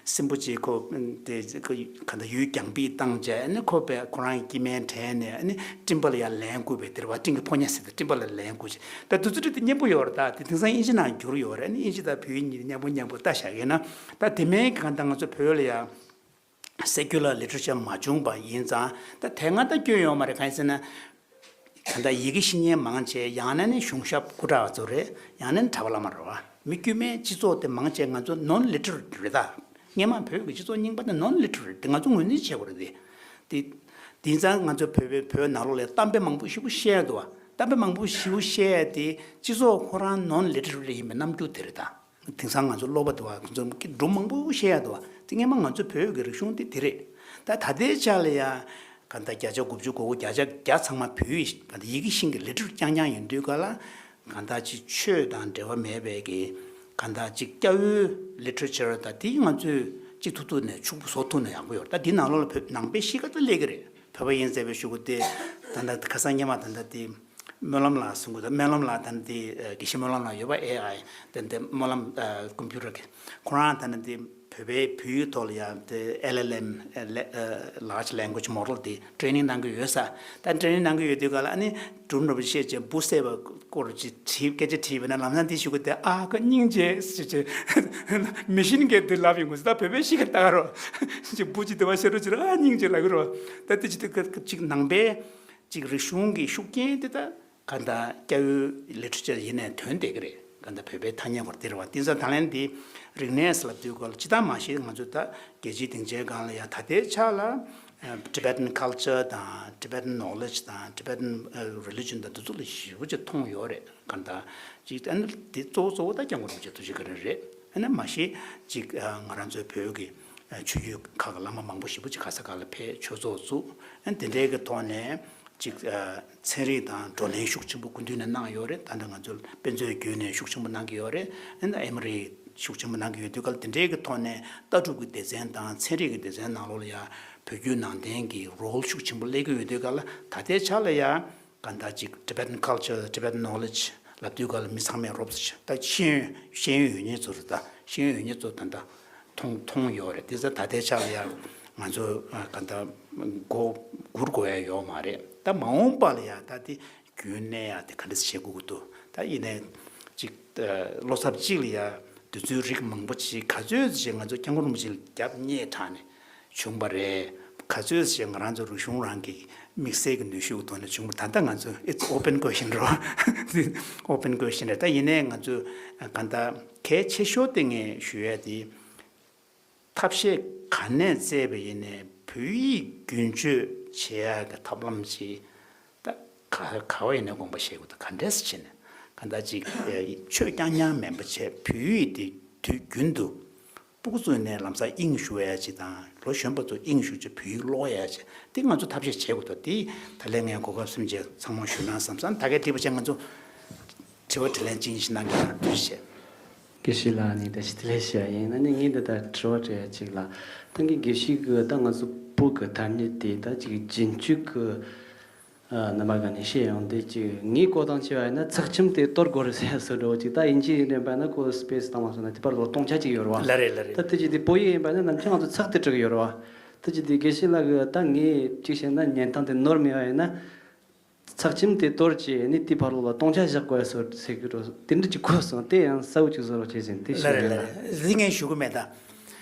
སྲིན་པོ་ཅིག་ཁོ་དེ་ག་ད་ཡུལ་རྒྱང་འབིགས་བཏང་བྱས་ཨ་ནི་ཁོ་པས་ཁོ་རང་གི་སྐྱེ་དམན་དྲན་ནས་ཨ་ནི་སྤྲིན་པ་ལ་ཡར་ལེན་བསྐུར་བའི་དེ་རེད་བ། སྤྲིན་གྱི་ཕོ་ཉ་ཟེར་ཏེ་སྤྲིན་པ་ལ་ལེན་བསྐུར་བྱས་ད་དུས་ཚོད་དེ་སྙན་པོ་ཡོད་རེད། ད་དེ་དེང་སང་དབྱིན་ཇི་ནང་འགྱུར་ཡོད་རེད། ཨ་ནི་དབྱིན་ཇི་དང་བོད་ཡིག་གཉིས་མཉམ་པོ་མཉམ་པོ་ལྟ་བཞག་ཡོད་ན་ད་དེ་མིན་གང་ལྟར་ང་ཚོ་བོད་ལ་ཡ། Secular literature མ་བྱུང་པ་ཡིན་ཙང་ད་དེ་སྔ་ད་སྐྱོན་ཡོད་མ་རེད། གང་ཡིན་ཟེར་ན། ད་ལྟ་ཡི་གེ་ཤེས་མཁན་མང་ཆེ་ཡང་ན་ནི་གཞུང་ཞབས་སྐུ་དྲག་ཚོ་རེད། ཡང་ན་ནི་གྲྭ་པ་བླ་མ་རེད་བ། མི་དཀྱུས་མའི་སྤྱི་ཚོགས་དེ་མང་ཆེ་ང་ཚོ་non literate རེད་ད། སྔས་མ་བོད་ཀྱི་སྤྱི་ཚོགས་རྙིང་པ་དེ་non literate དེ་ང་ཚོ་ངོས་འཛིན་བྱེད་དགོས་རེད་དེ། དེ་དེང་སང་ང་ཚོ་བོད་པའི་བོད་ནང་ལོགས་ལ་གཏམ་དཔེ་མང་པོ་ཞེ་པོ་བཤད་འདུག་བ། གཏམ་དཔེ་མང་པོ་ཞེ་པོ་བཤད་དེ་སྤྱི་ཚོགས་ཁོ་རང་non literate ཡིན་པའི་རྣམ་འགྱུར་དེ་རེད་ད། དེང་སང་ང་ཚོ་སློབ་པ་དུ་བ་ཁོང་ཚོ་སྒྲུང་མང་པོ་བཤད་ཡ་དུ་བ་དེ་སྔས་མ་ང་ཚོ་བོད་ཀྱི་རིག་གཞུང་དེ་དེ་རེད། ད་ད་ལྟའི་ཆ་ལ་ཡ་ག་ད་བརྒྱ་ཆ་དགུ་བཅུ་གོ་དགུ་བརྒྱ་ཆ་བརྒྱ་ཚང་མ་བོད་ཡིག་ག་ད་ཡི་གེ་ཤིང་གི་ལི་ཊ་རེ་ཅར་རྐྱང་རྐྱང་ཡིན་དུས་ག་ལ་ག་ད་ཅིག་ཆོས་དང་འབྲེལ་བ་མེད་པའི་གི་ག་ད་ཅིག་སྐྱ་བོའི་ལི་ཊ་རེ་ཅར་ད་དེ་ང་ཚོས་ཅིག་ཐུབ་ཐུབ་ནས་ཕྱུག་པོ་བཟོ་ཐུབ་ན་ཡག་པོ་ཡོད། ད་དེ་ནང་ལོགས་ལ་བོད་ནང་པའི་གཤིས་ཀ་ད་སླེབས་ཀྱི་རེད། བོད་པ་ཡིན་ཟེར་བའི་ཤུ་གུ་དེ་ད་ད་ཁ་སང་སྔས་མ་ད་ད་དེ། སྨོན་ལམ་ལགས་གསུང་གི་འདུག་སྨོན་ལམ་ལགས་ད་ནི་དེ་དགེ་བཤེས་སྨོན་ལམ་ལགས་ཡོད་པ། ཨེ་ཨའི་ད་ནི་དེ་སྨོན་ལམ་ཀམ་པུ་ཊར་གི་ཁོ་རང་ད་ནི་དེ་བོད་པའི་བོད་ཡིག་ཐོག་ལ་ཡང་དེ་ཨེལ་ཨེལ་ཨེམ་large language model དེ་ཊེ་རེ་ནིང་གནང་གི་ཡོད་ས། ད་ཊེ་རེ་ནིང་གནང་གི་ཡོད་དུས་ག་ལ་ཨ་ནི་དྲུང་རིན་པོ་ཆེ་ཅེ་འབུ་བསད་པ་སྐོར་ཅིག་དྲིས་སྐད་ཆ་དྲིས་པ་ན་ལམ་སང་དེ་ཞུ་གི་དེ་ཨ་ཁོ་སྙིང་རྗེ་ཟེར་ཅེ་མི་ཤིན་གྱི་དེ་ལབ་ཡོང་གི་ད་བོད་པའི་གཤིས་ཀ་ལྟ་ག་རོ་ཅེ་འབུ་ཅིག་དེ་བ་བཤད་རོ་ཅེ་ར་ཨ་སྙིང་རྗེ་ལབ་གི་རོ། ད་དེ་ཅིག་དེ་ཅིག་ནང་པའི། ཅིག་རིག་གཞུང་གི་ཤུགས་རྐྱེན་དེ་ད་ག་ད་སྐྱ་བོའི་ལི་ཊ་རེ་ཅར་ཡིན་ནའི་ཐོན་བསྡད་ཀྱི་རེད། ག་ད་བོད་པའི་ཐ་སྙད་སྐོར་དེ་རེད་བ། དེང་སང་ད་ལན་དེ་རིག་གནས་ལབ་དུས་སྐོར་ལ་ཅི་ལྟར་མ་ཤེས་ང་ཚོ་ད་རྒྱལ་སྤྱིའི་སྡིངས་ཆའི་སྒང་ལ་ཡ་ད་ལྟའི་ཆ་ལ་Tibetan culture དང་Tibetan knowledge དང་Tibetan religion དང་འདི་ཚོ་ལ་ཞེ་པོ་ཅིག་མཐོང་ཡོད་རེད། ག་ད་ཅིག་ཨ་ནི་དེ་གཙོ་བོ་གཙོ་བོ་ད་སྐྱབས་མགོན་རིན་པོ་ཆེ་ཐུགས་རྗེ་བཀའ་དྲིན་རེད། ཨ་ནི་མ་གཞི་ཅིག་ང་རང་ཚོའི་བོད་ཀྱི་ཆོས་བརྒྱུད་ཁག་གི་བླ་མ་མང་པོ་ཞེ་པོ་ཅིག་ག་ས་ག་ལ་ཕེབས་ཆོས་ཚོགས་བཙུགས། ཨ་ནི་དེ་འདྲའི་གི་ཐོག་ནས་ཅིག་ཚན་རིག་དང་བགྲོ་གླེང་ཤུགས་ཆེན་པོ་སྐུ་མདུན་ནས་གནང་ཡོད་རེད། ད་ལྟ་ང་ཚོ་དཔེ་མཛོད་བརྒྱུད་ནས་ཤུགས་ཆེན་པོ་གནང་གི་ཡོད་རེད། ཨ་ནི་ཨེ་མོ་རི་ཤུགས་ཆེན་པོ་གནང་གི་ཡོད་དུས་ག་ལ་དེ་འདྲའི་གི་ཐོག་ནས་ལྟ་གྲུབ་ཀྱི་སྡེ་ཚན་དང་ཚན་རིག་གི་སྡེ་ཚན་ནང་ལོགས་ལ་ཡ་བོད་བརྒྱུད་ནང་བསྟན་གྱི་རོལ་ཤུགས་ཆེན་པོ་སླེབས་ཀྱི་ཡོད་དུས་ག་ལ་ད་ལྟའི་ཆ་ལ་ཡ། ག་ད་ཅིག་Tibetan culture, Tibetan knowledge ལབ་དུས་ག་ལ་མི་ཚང་མས་རོབ་ཙམ་ཅིག་ད་ཤེས་ཡོན་ཤེས་ཡོན་ཡོད་མཁན་ཚོ་རེད། ད་ཤེས་ཡོན་ཡོད་མཁན་ཚོ་ད་ད་མཐོང་མཐོང་ཡོད་རེད། དེ་ཚོ་ད་ལྟའི་ཆ་ལ་ཡང་ང་ཚོ་ག་ད་མགོ་སྒུར་དགོས་ཡ་ཡོད་མ་རེད། ད་མ་འོངས་པ་ལ་ཡང་ད་དེ་རྒྱུན་གནས་ཡ་དེ་ག་འདྲ་བྱེད་དགོས་ཀྱི་འདུག་ད་ཡིན་ནའི་ཅིག་བློ་འཚབ་ཅིག་ལ་ཡ་དུས་ཚོད་རིགས་མང་པོ་ཅིག་ག་ཚོད་ཅིག་ང་ཚོ་སྐྱབས་མགོན་རིན་པོ་ཆེ་ལ་རྒྱབ་བསྙེས་དྲགས་ནས། བྱུང་བ་རེད། ག་ཚོད་ཞིག་ང་རང་ཚོ་རིག་གཞུང་རང་གི་དམིགས་བསལ་གྱི་ནུས་ཤུགས་ཐོག་ནས་བྱུང་བ་ད་ལྟ་ང་ཚོ་it's open question རེད་བ། open question རེད། ད་ཡིན་ནའི་ང་ཚོ་ག་ད་གལ་ཆེ་ཤོས་དེ་ངས་ཞུ་ཡ་དེ་ཐབས་ཤེས་ག་ནས་བཙལ་བ་ཡིན་ནའི་བོད་ཡིག་རྒྱུན་སྤྱོད་བྱེད་ཡ་གི་ཐབས་ལམ་ཅིག་ད་ག་ག་བ་ཡིན་ནའི་དགོངས་པ་བཞེས་དགོས། ད་ག་འདྲས་བྱས་ནས་ག་ད་ཅིག་ཆོས་རྐྱང་རྐྱང་མིན་པ་བྱས་བོད་ཡིག་དེ་དུས་རྒྱུན་དུ། སྤུ་གུ་ཚོ་ནས་ལམ་སང་དབྱིངས་ཞུགས་ཡ་ཅིག་དང་ལོ་གཞོན་པ་ཚོ་དབྱིངས་ཞུགས་ཅིག་བོད་ཡིག་ཀློག་ཡ་ཅིག་དེ་ང་ཚོ་ཐབས་ཤེས་བྱེད་དགོས་འདུག་དེ་ད་ལན་ངས་གོ་སྐབས་ཟིན་རྗེས་ཚང་མ་ཞུས་ན་བསམ་སོང་། ད་གའི་དྲི་བ་ཅན་ང་ཚོ་དྲི་བ་དྲིས་ལན་གཅིག་གཉིས་ཤིག་གནང་གི་ཡོད་ན་ཐུགས་རྗེ་ཆེ། དགེ་བཤེས་ལགས་ནས་བཀྲ་ཤིས་བདེ་ལེགས་ཞུ་ཡ་ཡིན། ཨ་ནི་ངས་འདི་ལྟར་དྲི་བ་དྲི་ཡ་ཅིག་ལ། ད་གིན་དགེ་བཤེས་ཀྱིས་ད་ང་ཚོ་བོད་ཀྱི་ཐ་སྙད་དེ་ད་ཅིག་རྒྱུན་སྤྱོད་ཀྱི་རྣམ་པ་ག་ནས་བཤད་ཡོང་དུས་ཅིག་ངའི་གོ་སྟངས་བྱས་པ་ཡིན་ན་ཚེག་ཆུང་དེ་གཏོར་དགོས་རེད་ཟེར་བཟོ་འདྲ་བོ་ཅིག་ད་དབྱིན་ཇི་ཡིན་པ་ན་ཁོ་སི་པེ་སི་བཏང་བ་སོང་ན་དེ་པར་ལོ་སྟོང་ཆ་ཅིག་ཡོད་རེད་བ། ལ་རེད་ལ་རེད། ད་དེ་ཅིག་དེ་བོད་ཡིག་ཡིན་པ་ན་ནམ་རྒྱུན་ང་ཚོ་ཚེག་དེ་བྲི་གི་ཡོད་རེད་བ། ཐུགས་རྗེ་ཆེ། དགེ་བཤེས་ལགས་ཀྱིས་ད་ངས་གཅིག་བཤད་ན་ཉན་སྟངས་དེ་ནོར་མེད་པ་ཡིན་ན། ཚེག་ཆེམ་དེ་གཏོར་བྱས་ནས་དེའི་ཕར་ལོགས་ལ་སྟོང་ཆ་བཞག་དགོས་སོ་ཟེར་གྱི་འགྲོ་དེ་འདྲ་ཅིག་གོ་སོང་། དེ་ཡང་གསལ་པོ་ཅིག་བཟོ་རོགས་བྱས་ཟིན་དེ་ལ་ཞུ་རེད་ལ་ཡིན་ལ། རེད། འདི་ངས་ཞུ་གི་མེད་ད།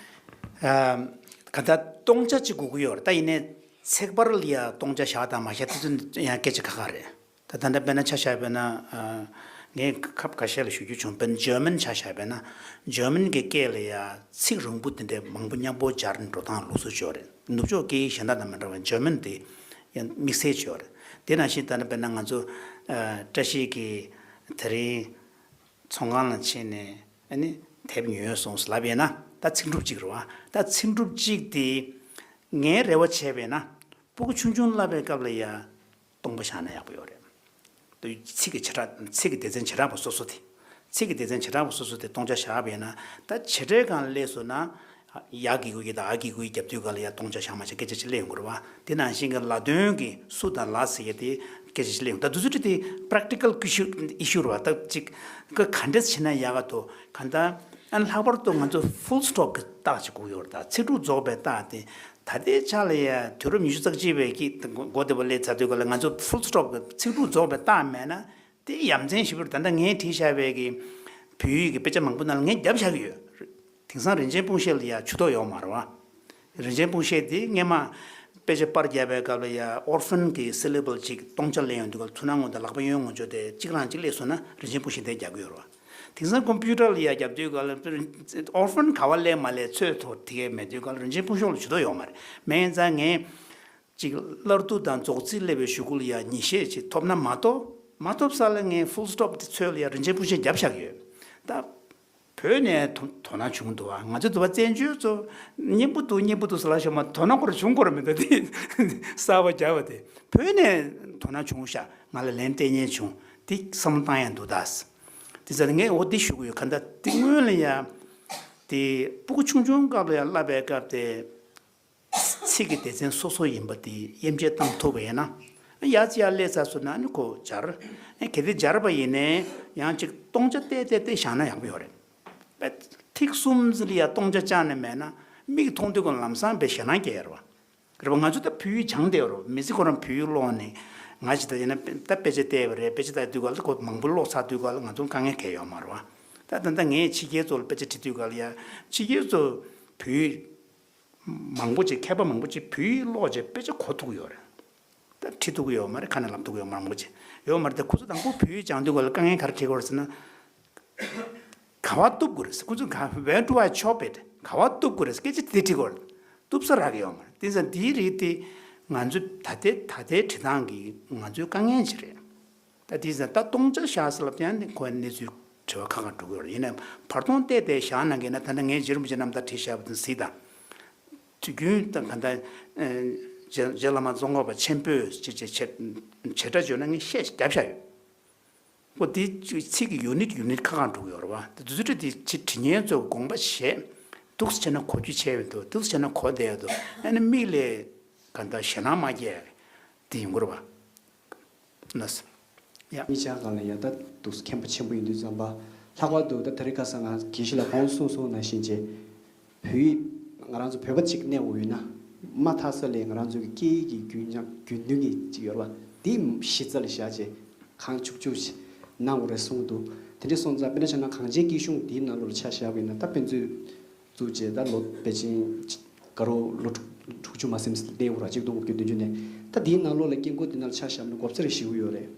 ཨ། ག་ད་སྟོང་ཆ་ཅིག་དགོས་ཀྱི་ཡོད་རེད། ད་ཡིན་ནའི་ཚེག་བར་ལ་ཡ་སྟོང་ཆ་བཞག་དང་མ་བཞག་དེ་ཚོ་ཡང་སྐད་ཆ་ཁག་ཁག་རེད། ད་ད་ལྟ་དཔེར་ན་ཆ་བཞག་པས་ན། ཨ། ངས་ཁབ་ཁ་ཤས་ལ་ཞུ་རྒྱུ་བྱུང་། དཔེར་ན་འཇར་མན་ཆ་བཞག་པས་ན། འཇར་མན་གྱི་སྐད་ལ་ཡ་ཚིག་རིང་པོ་དེ་འདྲའི་མང་པོ་མཉམ་པོ་སྦྱར་ནས་འགྲོ་སྟངས་ལུགས་སྲོལ་ཅིག་ཡོད་རེད། ནུབ་ཕྱོགས་སྐད་ཡིག་གཞན་དག་དང་མི་འདྲ་བར་འཇར་མན་དེ་ཡང་དམིགས་བསལ་ཅིག་ཡོད་རེད། དེ་ནང་བཞིན་ད་ལྟ་དཔེར་ན་ང་ཚོ། ཨ། བཀྲ་ཤིས་ཀྱིས་དེ་རིང་ཚོང་ཁང་ལ་ཕྱིན་ནས་ཨ་ནི་དེབ་ཉོས་སོང་ལབ་ཡིན་ན། ད་ཚིག་གྲུབ་གཅིག་རེད་བ། ད་ཚིག་གྲུབ་གཅིག་དེ་ངའི་རེ་བ་བྱས་པས་ན་སྤུ་གུ་ཆུང་ཆུང་བསླབ་པའི་སྐབས་ལ་ཡ། སྟོང་པ་བཞག་ན་ཡག་པོ་ཡོད་རེད། ད་ཚིག་གི་བྱེ་བྲག་ཚིག་གི་སྡེ་ཚན་བྱེ་བྲག་པ་སོ་སོ་དེ། ཚིག་གི་སྡེ་ཚན་བྱེ་བྲག་པ་སོ་སོ་དེ་སྟོང་ཆ་བཞག་པ་ཡིན་ན། ད་བྱེད་སྒྲའི་སྒང་ལ་སླེབས་སོང་ན། ཡ་གི་གུ་ཡི་དང་འ་གི་གུ་ཡི་རྒྱབ་དུས་སྒང་ལ་ཡ་སྟོང་ཆ་བཞག་མ་བཞག་སྐད་ཆ་ཅིག་སླེབས་ཡོང་གི་རེད་བ། དེ་ནང་བཞིན་གྱི་ལ་དོན་གྱི་སུ་དང་ལ་ཟེར་ཡ་དེ་སྐད་ཆ་ཅིག་སླེབས་ཡོང་། ད་དུས་ཚོད་དེ་practical issue issue རེད་བ། ད་ཅིག་ག་ག་འདྲས་བྱས་ན་ཡག་ག་འདུག་ག་ད། ཨ་ནི་ལྷག་པར་དུ་ང་ཚོ་full stop གི་རྟགས་ཅིག་དགོས་ཡོད་རེད། ད་ཚིག་གྲུབ་རྫོགས་པའི་རྟགས་དེ། ད་ལྟའི་ཆ་ལ་ཡ་དུས་རབས་ཉི་ཤུ་རྩ་གཅིག་པའི་གི་འགོ་འགོ་དེ་བ་སླེབས་ཚར་དུས་སྒང་ལ་ང་ཚོ་full stop གི་ཚིག་གྲུབ་རྫོགས་པའི་རྟགས་མེད་ན་དེ་ཡ་མཚན་ཞེ་པོ་རེད། ད་ལྟ་ངས་བྲིས་བཞག་པའི་གི་བོད་ཡིག་གི་དཔེ་ཆ་མང་པོ་ནང་ལ་ངས་བརྒྱབ་བཞག་གི་ཡོད། དེང་སང་རིན་ཆེན་སྤུངས་ཤད་ལ་ཡ་ཇུས་གཏོགས་ཡོད་མ་རེད་བ། རིན་ཆེན་སྤུངས་ཤད་དེ་སྔས་མ་དཔེ་ཆ་པར་བརྒྱབ་པའི་སྐབས་ལ་ཡ་ཨོར་ཧྥན་གྱི་syllable གཅིག་སྟོང་ཆ་སླེབས་ཡོང་དུས་སྒང་ལ་ཚུར་ནང་ངོ་དང་ལག་པ་གཡོན་ངོ་ཅོག་དེ་གཅིག་རང་གཅིག་སླེབས་སོང་ན་རིན་ཆེན་སྤུངས་ཤད་དེ་རྒྱག་གི་ཡོད་རེད་བ། དེང་སང་ཀམ་པུ་ཊར་ལ་ཡ་རྒྱབ་དུས་སྒང་ལ་ཨོར་ཧྥན་ག་བ་སླེབས་མ་སླེབས་ཚོད་ཐོ་དེ་གས་མེད་དུས་སྒང་ལ་རིན་ཆེན་སྤུངས་ཤད་ལ་ཇུས་གཏོགས་ཡོད་མ་རེད། མིན་ཙང་ངས་ཅིག་སླར་བསྡུ་དང་རྫོགས་ཚིག་སླེབས་པའི་གཞུག་གུ་ལ་ཡ་ཉིས་ཤད་ཅིག་ཐོབ་ན་མ་གཏོགས། མ་ཐོབ་ས་ལ་ངས་full stop དེ་ཚོད་ལ་ཡ་རིན་ཆེན་སྤུངས་ཤད་བརྒྱབ་བཞག་གི་ཡོད། ད་བོད་ནས་དོ་དོ་སྣང་བྱུང་འདུག་བ། ང་ཚོ་འདི་བ་བཙན་བྱོལ་ཚོ་སྙན་པོ་འདུག་སྙན་པོ་འདུག་ཟེར་ལབ་ཤག་མ། དོ་སྣང་ཁོ་རང་བྱུང་ཁོ་རང་མི་འདུག་དེ་གསར་པ་བརྒྱབ་པ་དེ་བོད་ནས་དོ་སྣང་བྱུང་ཤག་ང་ལ་ལན་སྤྲད་མཁན་བྱུང་། དེ་བསམ་བློ་བཏང་ཡ་འདུག་ད། དེ་ཚ་ནས་ངས་འོ་འདི་ཞུ་གི་ཡོད། ག་ད་དེ་སྔོན་ལ་ཡ་དེ་སྤུ་གུ་ཆུང་ཆུང་སྐབས་ལ་ཡ་བསླབ་པའི་སྐབས་དེ། ཚིག་གི་སྡེ་ཚན་སོ་སོ་ཡིན་པ་དེ་དབྱེ་འབྱེད་བཏང་ཐུབ་པ་ཡིན་ན། ཡར་ཅིག་ཡར་སླེབས་ཚར་སོང་ན་ཨ་ནི་ཁོ་སྦྱར། ཨ་གལ་ཏེ་སྦྱར་བ་ཡིན་ནའི་ཡང་ཅིག་སྟོང་ཆ་བལྟས་བལྟས་བལྟས་བཞག་ན་ཡག་པོ་ཡོད་རེད། པས་ཐིག་གསུམ་ཙམ་ལ་ཡ་སྟོང་ཆ་བཅག་ནས་མེད་ན་མིག་མཐོང་དུས་ཀྱང་ལམ་སང་དཔེ་ཞེད་སྣང་སྐྱེ་ཡོད་རེད་བ། རེད་བ། ང་ཚོ་ད་བོད་ཡིག་སྦྱངས་བསྡད་ཡོད་རེད་བ། མི་ཚེ་ཁོ་རང་བོད་ཡིག་ཀློག་ནས་ང་ཅིག་ད་ཡིན་ན་ད་དཔེ་ཆ་བལྟས་པ་རེད། དཔེ་ཆ་ལྟ་དུས་སྒང་ལ་ཁོ་མང་པོ་ཀློག་ཚར་དུས་སྒང་ལ་ང་ཚོ་དཀའ་ངལ་གང་ཡང་ཡོད་མ་རེད་བ། ད་ད་ལྟ་ངས་ཕྱི་རྒྱལ་ཚོ་ལ་དཔེ་ཆ་ཁྲིད་དུས་སྒང་ལ་ཡ་ཕྱི་རྒྱལ་ཚོ་བོད་ཡིག་མང་པོ་ཅིག་མཁས་པ་མང་པོ་ཅིག་བོད་ཡིག་ཀློག་བྱས་དཔེ་ཆ་གོ་ཐུབ་ཀྱི་ཡོད་རེད། ད་ཁྲིད་ཐུབ་ཀྱི་ཡོད་མ་རེད། ཁ་ནས་ལབ་ཐུབ་ཀྱི་ཡོད་མ་རེད། མང་པོ་ཅིག་ཡོད་མ་རེད། ད་ཁོ་ཚོ་དང་པོ་བོད་ཡིག་སྦྱང་དུས་སྒང་ལ་དཀའ་ངལ་ག་རེ་འཕྲད་ཀྱི་ཡོད་རེད་ཟེར་ན། ག་བ་གཏུབ་དགོས་རེད། ཁོ་ཚོ་ག་where do I chop it? ག་བ་གཏུབ་དགོས་རེད། སྐད་ཆ་དེ་དྲི་དགོས་རེད། གཏུབ་ས་རག་གི་ཡོད་མ་རེད། དེ་ཙང་དེའི་རིགས་དེ་ང་ཚོ་ད་ལྟའི་ད་ལྟའི་འབྲི་སྟངས་ཀྱི་ང་ཚོའི་དཀའ་ངལ་ཅིག་རེད། ད་དེ་ཙང་ད་སྟོང་ཆ་བཞག་ཟེར་ལབ་ཀྱང་ནི་ཁོའི་གནས་ཚུལ་དྲི་བ་ཁག་ཁག་འགྲོ་གི་ཡོད་རེད། ཡིན་ནའི་བར་སྟོང་བལྟས་བལྟས་བཞག་གནང་གི་ན། ད་ལྟ་ངས་རྗེ་རིན་པོ་ཆེ་རྣམ་ཐར་བྲིས་བཞག་པ་དེ་གཟིགས་དང་། དུས་རྒྱུན་དང་ག་ད་རྗེ་རྗེ་བླ་མ་ཙོང་ཁ་པ་ཆེན་པོས་ཅེས་བྱས་བྱས་བྱས་སྒྲ་བརྗོད་ན་ངས་ཤད་བརྒྱབ་བཞག་ཡོད། ཁོ་དེ་ཚིག་གི་ཡུ་ནིཊ་ཡུ་ནིཊ་ཁག་ཁག་འགྲོ་གི་ཡོད་རེད་བ། དེ་དུས་ཚོད་དེ་ཕྱི་དྲི་མཁན་ཚོས་དགོངས་པ་བཞེས། འདུག་སེ་བྱས་ན་གོ་རྒྱུ་ཆེ་བའི་འདུག་འདུག་སེ་བྱས་ན་གོ་བསྡད་ཡོད་འདུག་ཨ་ནི་མིག་ལ་ག་ད་ཞེད་སྣང་མ་སྐྱེ་དེ་ཡོང་གི་རེད་བ། ལགས་སོ། ཡ། གཉིས་ཆ་སྒང་ལ་ཡ་ད་འདུག་སེ་མཁྱེན་པ་ཆེན་པོ་ཡིན་དུས་ཙམ་པ། ལྷག་པར་དུ་ད་དེ་རིང་ཁ་སང་ང་དགེ་བཤེས་ལགས་གོང་གསུངས་སོང་ནང་བཞིན་བྱས། བོད་ཡིག་ང་རང་ཚོ་བོད་པ་གཅིག་གནས་འོ་ཡོད་ན། མ་མཐའ་ས་ལས་ང་རང་ཚོ་གི་སྐད་ཡིག་གི་རྒྱུན་རྐྱང་རྒྱུན་མཐུན་གྱི་གཅིག་ཡོད་རེད་བ། འདི་གཞི་རྩ་ལ་བཞག་བྱས་གང་ལྕོགས་ལྕོགས་ཅིག་གནང་དགོས་རེད་གསུངས་འདུག་དེ་འདྲ་སོང་ཙང་དཔེར་ན་ཆ་ན་གངས་ཅན་སྐྱིད་གཤོངས་འདིའི་ནང་ལོགས་ལ་ཆ་བཞག་པ་ཡིན་ན། ད་དཔེ་མཛོད་བཙུགས་བྱས་ད་ལོ་ཕལ་ཆེར་དགའ་རོགས་ལོ་དྲུག་དྲུག་ཅུ་མ་ཟིན་གནས་འོ་ར་གཅིག་སྟོང་དགུ་བརྒྱ་བདུན་ཅུ་ནས། ད་འདིའི་ནང་ལོགས་ལ་སྐྱེ་འགོ་འདི་ནང་ལ་ཆ་བཞག་ན་གོ་ཚ་རེ་ཞེ་པོ་ཡོད་རེད།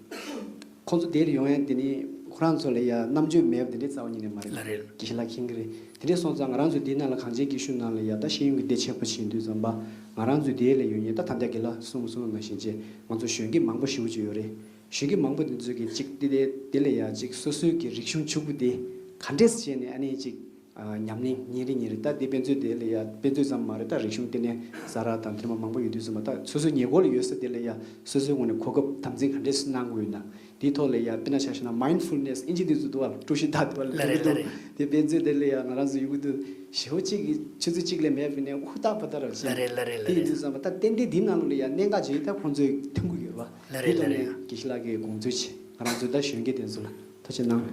ཁོང་ཚོ་དེ་ལ་ཡོང་ཡ་དེ་ནི་ཁོ་རང་ཚོ་ལ་ཡ་རྣམ་དཔྱོད་མེད་པ་དེ་འདྲའི་རྩ་བ་ཉིད་ནས་མ་རེད། ལ་རེད། དགེ་བཤེས་ལགས་མཁྱེན་གྱི་རེད། དེ་འདྲ་སོང་ཙང་ང་རང་ཚོ་འདི་ནང་ལ་གངས་ཅན་སྐྱིད་གཤོངས་ནང་ལ་ཡ་ད་ཤེས་ཡོན་གྱི་སྡེ་ཆེན་པོ་ཅིག་ཡིན་དུས་ཙམ་པ། ང་རང་ཚོའི་དེ་ལ་ཡོད་མཁན་ད་ད་ལྟ་དགེ་ལགས་གསུངས་གསུངས་ནང་བཞིན་བྱས་ང་ཚོ་གཞོན་སྐྱེས་མང་པོ་ཞེ་པོ་ཅིག་ཡོད་རེད། གཞོན་སྐྱེས་མང་པོ་དེ་ཚོ་གིས་ཅིག་དེ་དེ་དེ་ལ་ཡ་ཅིག་སོ་སོའི་གི་རིག་གཞུང་ཕྱུག་པོ་དེ་ག་འདྲས་བྱས་ནས་ཨ་ནི་ཅིག་ཉམས་ལེན་ཉིན་རེ་ཉིན་རེ། ད་དེ་དཔེ་མཛོད་དེ་ལ་ཡ་དཔེ་མཛོད་ཙམ་མ་རེད། ད་རིག་གཞུང་ལྟེ་གནས་ཟ་ར་དང་དེ་མ་མང་པོ་ཡོད་དུས་ཙམ་པ། ད་སོ་སོའི་ཉེ་འཁོར་ལ་ཡོད་ས་དེ་ལ་ཡ་སོ་སོའི་ངོས་ནས་གོ་སྐབས་དམ་འཛིན་ག་འདྲས་གནང་དགོས་ཡོད་ན། དེའི་ཐོག་ལ་ཡ་དཔེར་ན་ཆ་བཞག་ན་མའིན་ཌ་ཕུལ་ནེས་ཨིན་ཇི་དེ་ཚོ་འདུག་བ། དཀྲུག་ཤིང་བདག་དེ་བ་ལ་ལ་རེད་ལ་འདུག་རེད། དེ་དཔེ་མཛོད་དེ་ལ་ཡ་ང་རང་ཚོ་ཡོང་གི་འདུག་ཞེ་པོ་གཅིག་གི་ཆུ་ཚོད་གཅིག་ལས་མེད་པ་ནས་ཧུར་ཐག་པ་ལྟར་བྱས། ལ་རེད་ལ་རེད་ལ་དེ་ཡིན་རེད། དུས་ཙམ་པ་ད་ཏན་ཏན་འདི་ནང་ལོགས་ལ་ཡ་གནད་འགག་ཅིག་ད་ཁོང་ཚོས་མཐོང་གི་ཡོད་རེད་བ། ལ་རེད་དེ་ལ་ཐོག་ནས་རེད། དགེ་བཤེས་ལགས་ཀྱི་དགོངས་ཚུལ་ཆེ། ང་རང་ཚོ་ད་གཞོན་སྐྱེས་དེ་ཚོ་ལ་ཐུགས་རྗེ་གནང་།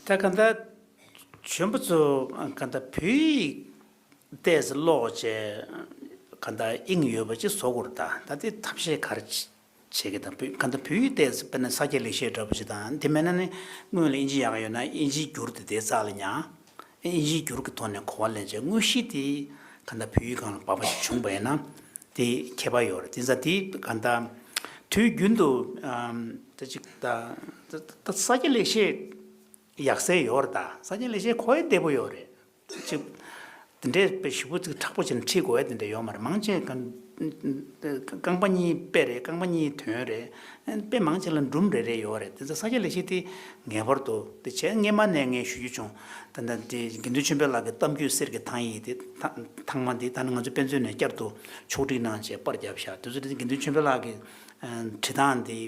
ད་ག་ད་གཞོན་པ་ཚོ་ག་ད་བོད་ཡིག་ཏོག་ཙམ་ཀློག་བྱས། ག་ད་དབྱིངས་ཡོད་པ་ཅིག་བཟོ་དགོས་རེད་ད། ད་དེ་ཐབས་ཤེས་ག་རེ་བྱེད་ཀྱི་དང་བོད་ག་ད་བོད་ཡིག་ཏོག་ཙམ་དཔེར་ན་ས་སྐྱ་ལེགས་བཤད་འདྲ་པོ་ཞིག་དང་དེ་མེད་ན་ནི་སྔོན་ལ་ཨིན་ཇི་ཡག་ཡོད་ན་ཨིན་ཇི་བསྒྱུར་ཏེ་དེ་རྩ་ལ་ཉར། ཨིན་ཇིའི་འགྱུར་གྱི་ཐོག་ནས་གོ་བ་ལེན་བྱས་དངོས་གཞི་དེ་ག་འདྲ་བོད་ཡིག་སྒང་ལ་བབས་པ་ཞིག་བྱུང་བ་ཡིན་ན་དེ་ཁྱད་པར་ཡོད་རེད། དེ་ཙང་དེ་ག་འདྲ་དུས་རྒྱུན་དུ་ཨམ་ད་ཅིག་ད་ད་ད་ས་སྐྱ་ལེགས་བཤད་ཡག་སའི་ཡོད་རེད། ད་ས་སྐྱ་ལེགས་བཤད་གོ་ཡ་བདེ་པོ་ཡོད་རེད། ཅིག་དེ་འདྲའི་དཔེ་ཞེ་པོ་ཅིག་མཁྲེགས་པོ་བྱས་ནས་ཁྲིད་དགོས་ཡ་དེ་འདྲ་ཡོད་མ་རེད། མང་ཆེ་ག་རྐང་པ་གཉིས་དཔེ་རེད། རྐང་པ་གཉིས་དོན་རེད། དཔེ་མང་ཆེ་ལ་སྒྲུང་རེ་རེ་ཡོད་རེད། དེ་ཚོ་ས་སྐྱ་ལེགས་བཤད་དེ་ངེས་པར་དུ་དེ་བྱས། སྔས་མ་ནས་ངས་ཞུ་རྒྱུ་བྱུང་། ད་ལྟ་དེ་དགེ་འདུན་ཆོས་འཕེལ་ལགས་ཀྱི་གཏམ་རྒྱུད་གསེར་གྱི་ཐང་ཡིག་དེ་ཐ་ཐང་མ་འདི་ད་ནི་ང་ཚོ་དཔེ་མཛོད་ནས་བསྐྱར་དུ་ཕྱོགས་སྒྲིག་གནང་བྱས་པར་བརྒྱབ་བཞག་དེ་ཚོ་དེ་དགེ་འདུན་ཆོས་འཕེལ་ལགས་ཀྱི་ཨ་བྲིས་སྟངས་དེ་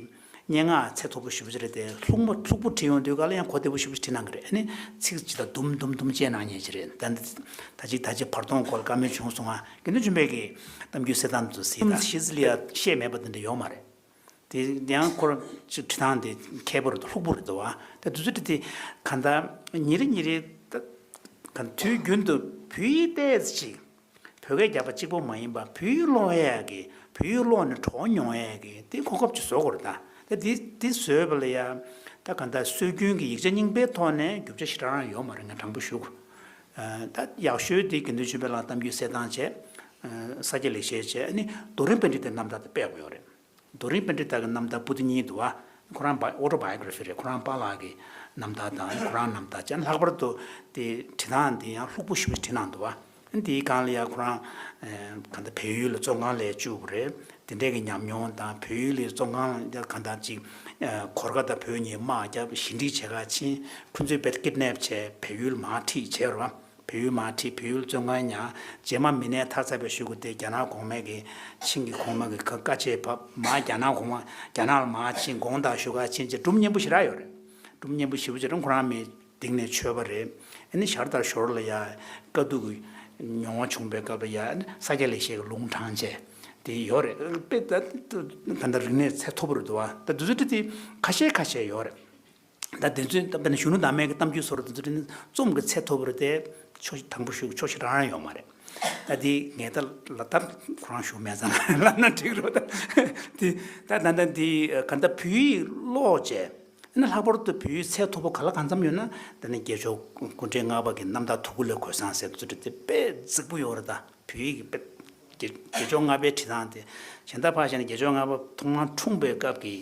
སྙན་ངག་ཚད་མཐོ་པོ་ཞེ་པོ་ཅིག་རེད་དེ། ལྷུག་མ་ལྷུག་པོ་བྲིས་ཡོང་དུས་ག་ལ་ཡང་གོ་བདེ་པོ་ཞེ་པོ་ཅིག་བྲིས་གནང་གི་རེད། ཨ་ནི་ཚིག་ཅིག་ད་དུམ་དུམ་དུམ་བཅད་གནང་མཁན་ཅིག་རེད། ད་ད་ཅིག་ད་ཅིག་བར་སྟོང་སྐོར་ལ་བཀའ་མོལ་བྱུང་སོང་ང་། དགེ་འདུན་ཆོས་འཕེལ་གྱི་གཏམ་རྒྱུད་གསེར་ཐང་དུ་ཟིན་ད་ཤེས་ཚིག་ལ་ཡ་བཤད་མེད་པ་དེ་འདྲ་ཡོད་མ་རེད། དེ་ཡང་ཁོ་རང་ཅིག་བྲིས་སྟངས་དེ་མཁས་པོ་རེད་འདུག་བ། དེ་དུས་ཚོད་དེ་ག་འདྲ་ཉིན་རེ་ཉིན་རེ་ད་ག་དུས་རྒྱུན་དུ་བོད་ཡིག་ཏོག་ཙམ་ཅིག་བོད་སྐད་རྒྱབ་པ་གཅིག་པོ་མ་ཡིན་པ་བོད་ཡིག་ཀློག་ཡས་ཀྱི་བོད་ཡིག་ཀློག་ནས་གྲོགས་མྱོང་ཡས་ཀྱི་དེ་གོ་སྐབས་ཅིག་བཟོ་དགོས་རེད་ད། ད་དེ་དེ་བཟོས་པ་ལ་ཡ་ད་ག་འདྲ་སྲོལ་རྒྱུན་གྱི་ཡིག་ཆ་རྙིང་པའི་ཐོག་ནས་རྒྱུ་ཆ་ཞེ་དྲག་རང་ཡོད་མ་རེད། ངས་དྲང་པོ་ཞུ་དགོས། ད་ཡག་ཤོས་དེ་དགེ་འདུན་ཆོས་འཕེལ་ལགས་གཏམ་རྒྱུད་གསེར་ཐང་བྱས། ས་སྐྱ་ལེགས་བཤད་བྱས། ཨ་ནི་རྡོ་རིང་པཎྜི་ཏའི་རྣམ་ཐར་དེ་དཔེ་ཡག་པོ་ཡོད་རེད། རྡོ་རིང་པཎྜི་ཏ་གི་རྣམ་ཐར་པོ་ཏི་གཉིས་འདུག་བ། ཁོ་རང་པ་ཨོ་ཏོ་བྷའི་ཡོ་གྷ་ར་ཕི་རེད། ཁོ་རང་པཱ་ལགས་ཀྱི་རྣམ་ཐར་དང་ཁོ་རང་རྣམ་ཐར་བྱས། ལྷག་པར་དུ་དེ་བྲིས་སྟངས་དེ་ཡང་ལྷུག་པོ་ཞེ་པོ་བྲིས་གནང་འདུག་བ། དེའི་སྒང་ལ་ཡང་ཁོ་རང་ག་འདྲ་བལ་ཡུལ་ལ་བཙོན་ཁང་ལ་བཅུག་པ་རེད། དེ་འདྲས་ཀྱི་ཉམས་མྱོང་དང་བལ་ཡུལ་ལ་བཙོན་ཁང་ལ་ག་འདྲ་ཅིག་གོར་ཁ་ད་བོད་གཉིས་དམག་བརྒྱབ་ཞི་འགྲིག་བྱེད་ག་ཕྱིན། ཁོ་ཚོས་བེད་ཀིད་ནེབ་བྱས་བལ་ཡུལ་མར་ཁྲིད་བྱས་རེད་བ། བལ་ཡུལ་མར་ཁྲིད། བལ་ཡུལ་བཙོན་ཁང་ཉར། རྗེས་མ་མི་སྣའི་མཐར་འཁྱོལ་བའི་གཞུག་གུ་དེ་རྒྱ་ནག་གོང་མའི་གི་ཆིང་གི་གོང་མ་གི་བཀའ་བཀའ་ཆད་བབས། མར་རྒྱ་ནག་གོང་མ་རྒྱ་ནག་ལ་མར་ཕྱིན། དགོངས་དག་ཞུ་ག་ཕྱིན་བྱས་སྒྲུང་སྙན་པོ་ཞེ་དྲག་ཡོད་རེད། སྒྲུང་སྙན་པོ་ཞེ་པོ་ཅིག་རེད། ཁོ་རང་མི་སྡིག་ནས་ཆོས་པ་རེད། ཨ་ནི་ཞར་དང་ཞོར་ལ་ཡ་དཀའ་སྡུག་གི་མྱོང་བ་བྱུང་བའི་སྐབས་ལ་ཡ་ས་སྐྱ་ལེགས་བཤད་ཀྱི་ལུང་དྲངས་བྱས་དེ་ཡོད་རེད། དཔེ་ད་ད་ད་རིག་གནས་ཚད་མཐོ་པོ་རེད་འདུག་བ། ད་དུས་ཚོད་དེ་ཁ་ཤས་ཁ་ཤས་ཡོད་རེད། ད་དེ་ཚོའི་ད་དཔེར་ན་གཞོན་ནུ་བདག་མེད་ཀྱི་གཏམ་རྒྱུད་བཟོ་འདྲ་དེ་ཚོ་དེ་ནི་རྩོམ་གྱི་ཚད་མཐོ་པོ་རེད་དེ། ཕྱོགས་དང་པོ་ཞུ་ཕྱོགས་ཞེ་དྲག་རང་ཡོད་མ་རེད། ད་དེ་ངས་ད་ལ་ད་ཁོ་རང་ཞུ་མེད་ཙང་ལབ་ན་འགྲིག་རོགས། ད་དེ་ད་ད་ད་དེ་ག་འདྲ་བོད་ཡིག་ཀློག་བྱས་ན་ལྷག་པར་དུ་བོད་ཡིག་ཚད་མཐོ་པོ་ག་ལ་གང་འཚམ་ཡོད་ན། ད་ནི་དགེ་ཕྱོགས་སྐུ་ཕྲེང་ལྔ་པ་གི་རྣམ་ཐར་དུ་ཁུ་ལས་གོས་བཟང་ཟེར་དེ་ཚོ་དེ་དཔེ་རྫིག་པོ་ཡོད་རེད་ད། བོད་ཡིག་གི་དཔེ་དགེ་དགེ་ཕྱོགས་ལྔ་པའི་བྲིས་སྟངས་དེ། གཞན་དག་ཕར་བཞག་ན་དགེ་ཕྱོགས་ལྔ་པ་ཐོག་མར་འཁྲུངས་པའི་སྐབས་ཀྱི་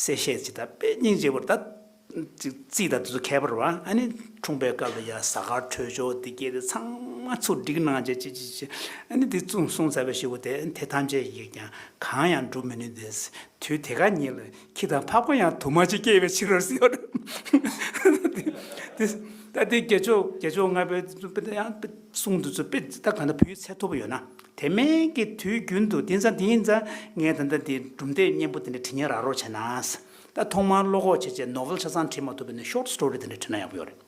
གསལ་བཤད་ཅིག་ད་དཔེ་སྙིང་རྗེ་པོ་རེད་ད། ཅིག་རྩིས་དང་དེ་ཚོ་ཁྱད་པར་བ། ཨ་ནི་འཁྲུངས་པའི་སྐབས་ལ་ཡ་གཟའ་སྐར་འཕྲོད་སྦྱོར་འདི་སྐད་དེ་ཚང་མ་ཚུར་བསྒྲིགས་གནང་བྱས་ཅི་ཅི་ཅི། ཨ་ནི་འདི་གསུངས་གསུངས་ཚར་བའི་གཞུག་གུ་དེ་དེ་ཐམས་ཅད་ཡིས་ཀྱང་གང་ཡང་སྒྲུབ་མི་ནུས་ཏེ། དུས་དེ་ག་ཉིད་ལ་ཁྱི་དང་ཕག་པ་ཡང་དུ་མ་ཅིག་སྐྱེས་པའི་ཕྱིར་རོ་ཟེར་བ་རེད། དེ་ད་དེ་དགེ་ཕྱོགས་དགེ་ཕྱོགས་ལྔ་པའི་དཔེ་ཡང་དཔེ་གསུང་དུ་ཚུལ་དཔེ་ད་གང་ལྟར་བོད་ཡིག་ཚད་མཐོ་པོ་ཡོད་ན། དེ་མིན་གྱི་དུས་རྒྱུན་དུ་དེང་སང་དེ་ཡིན་ཙང་ངས་ད་ལྟ་དེ་སྒྲུང་དེབ་སྙན་པོ་དེ་འདྲ་འབྲི་མཁན་རག་རོགས་བྱས་ན། ད་ཐོག་མར་བློ་ཁོག་བྱས་བྱས་ནོ་ཝེལ་ཆ་ཚང་བྲིས་མ་ཐུབ་པ་ཡིན་ན་ཤོར་ཊི་སི་ཊོ་རི་དེ་འདྲ་བྲིས་ན་ཡག་པོ་ཡོད་རེད།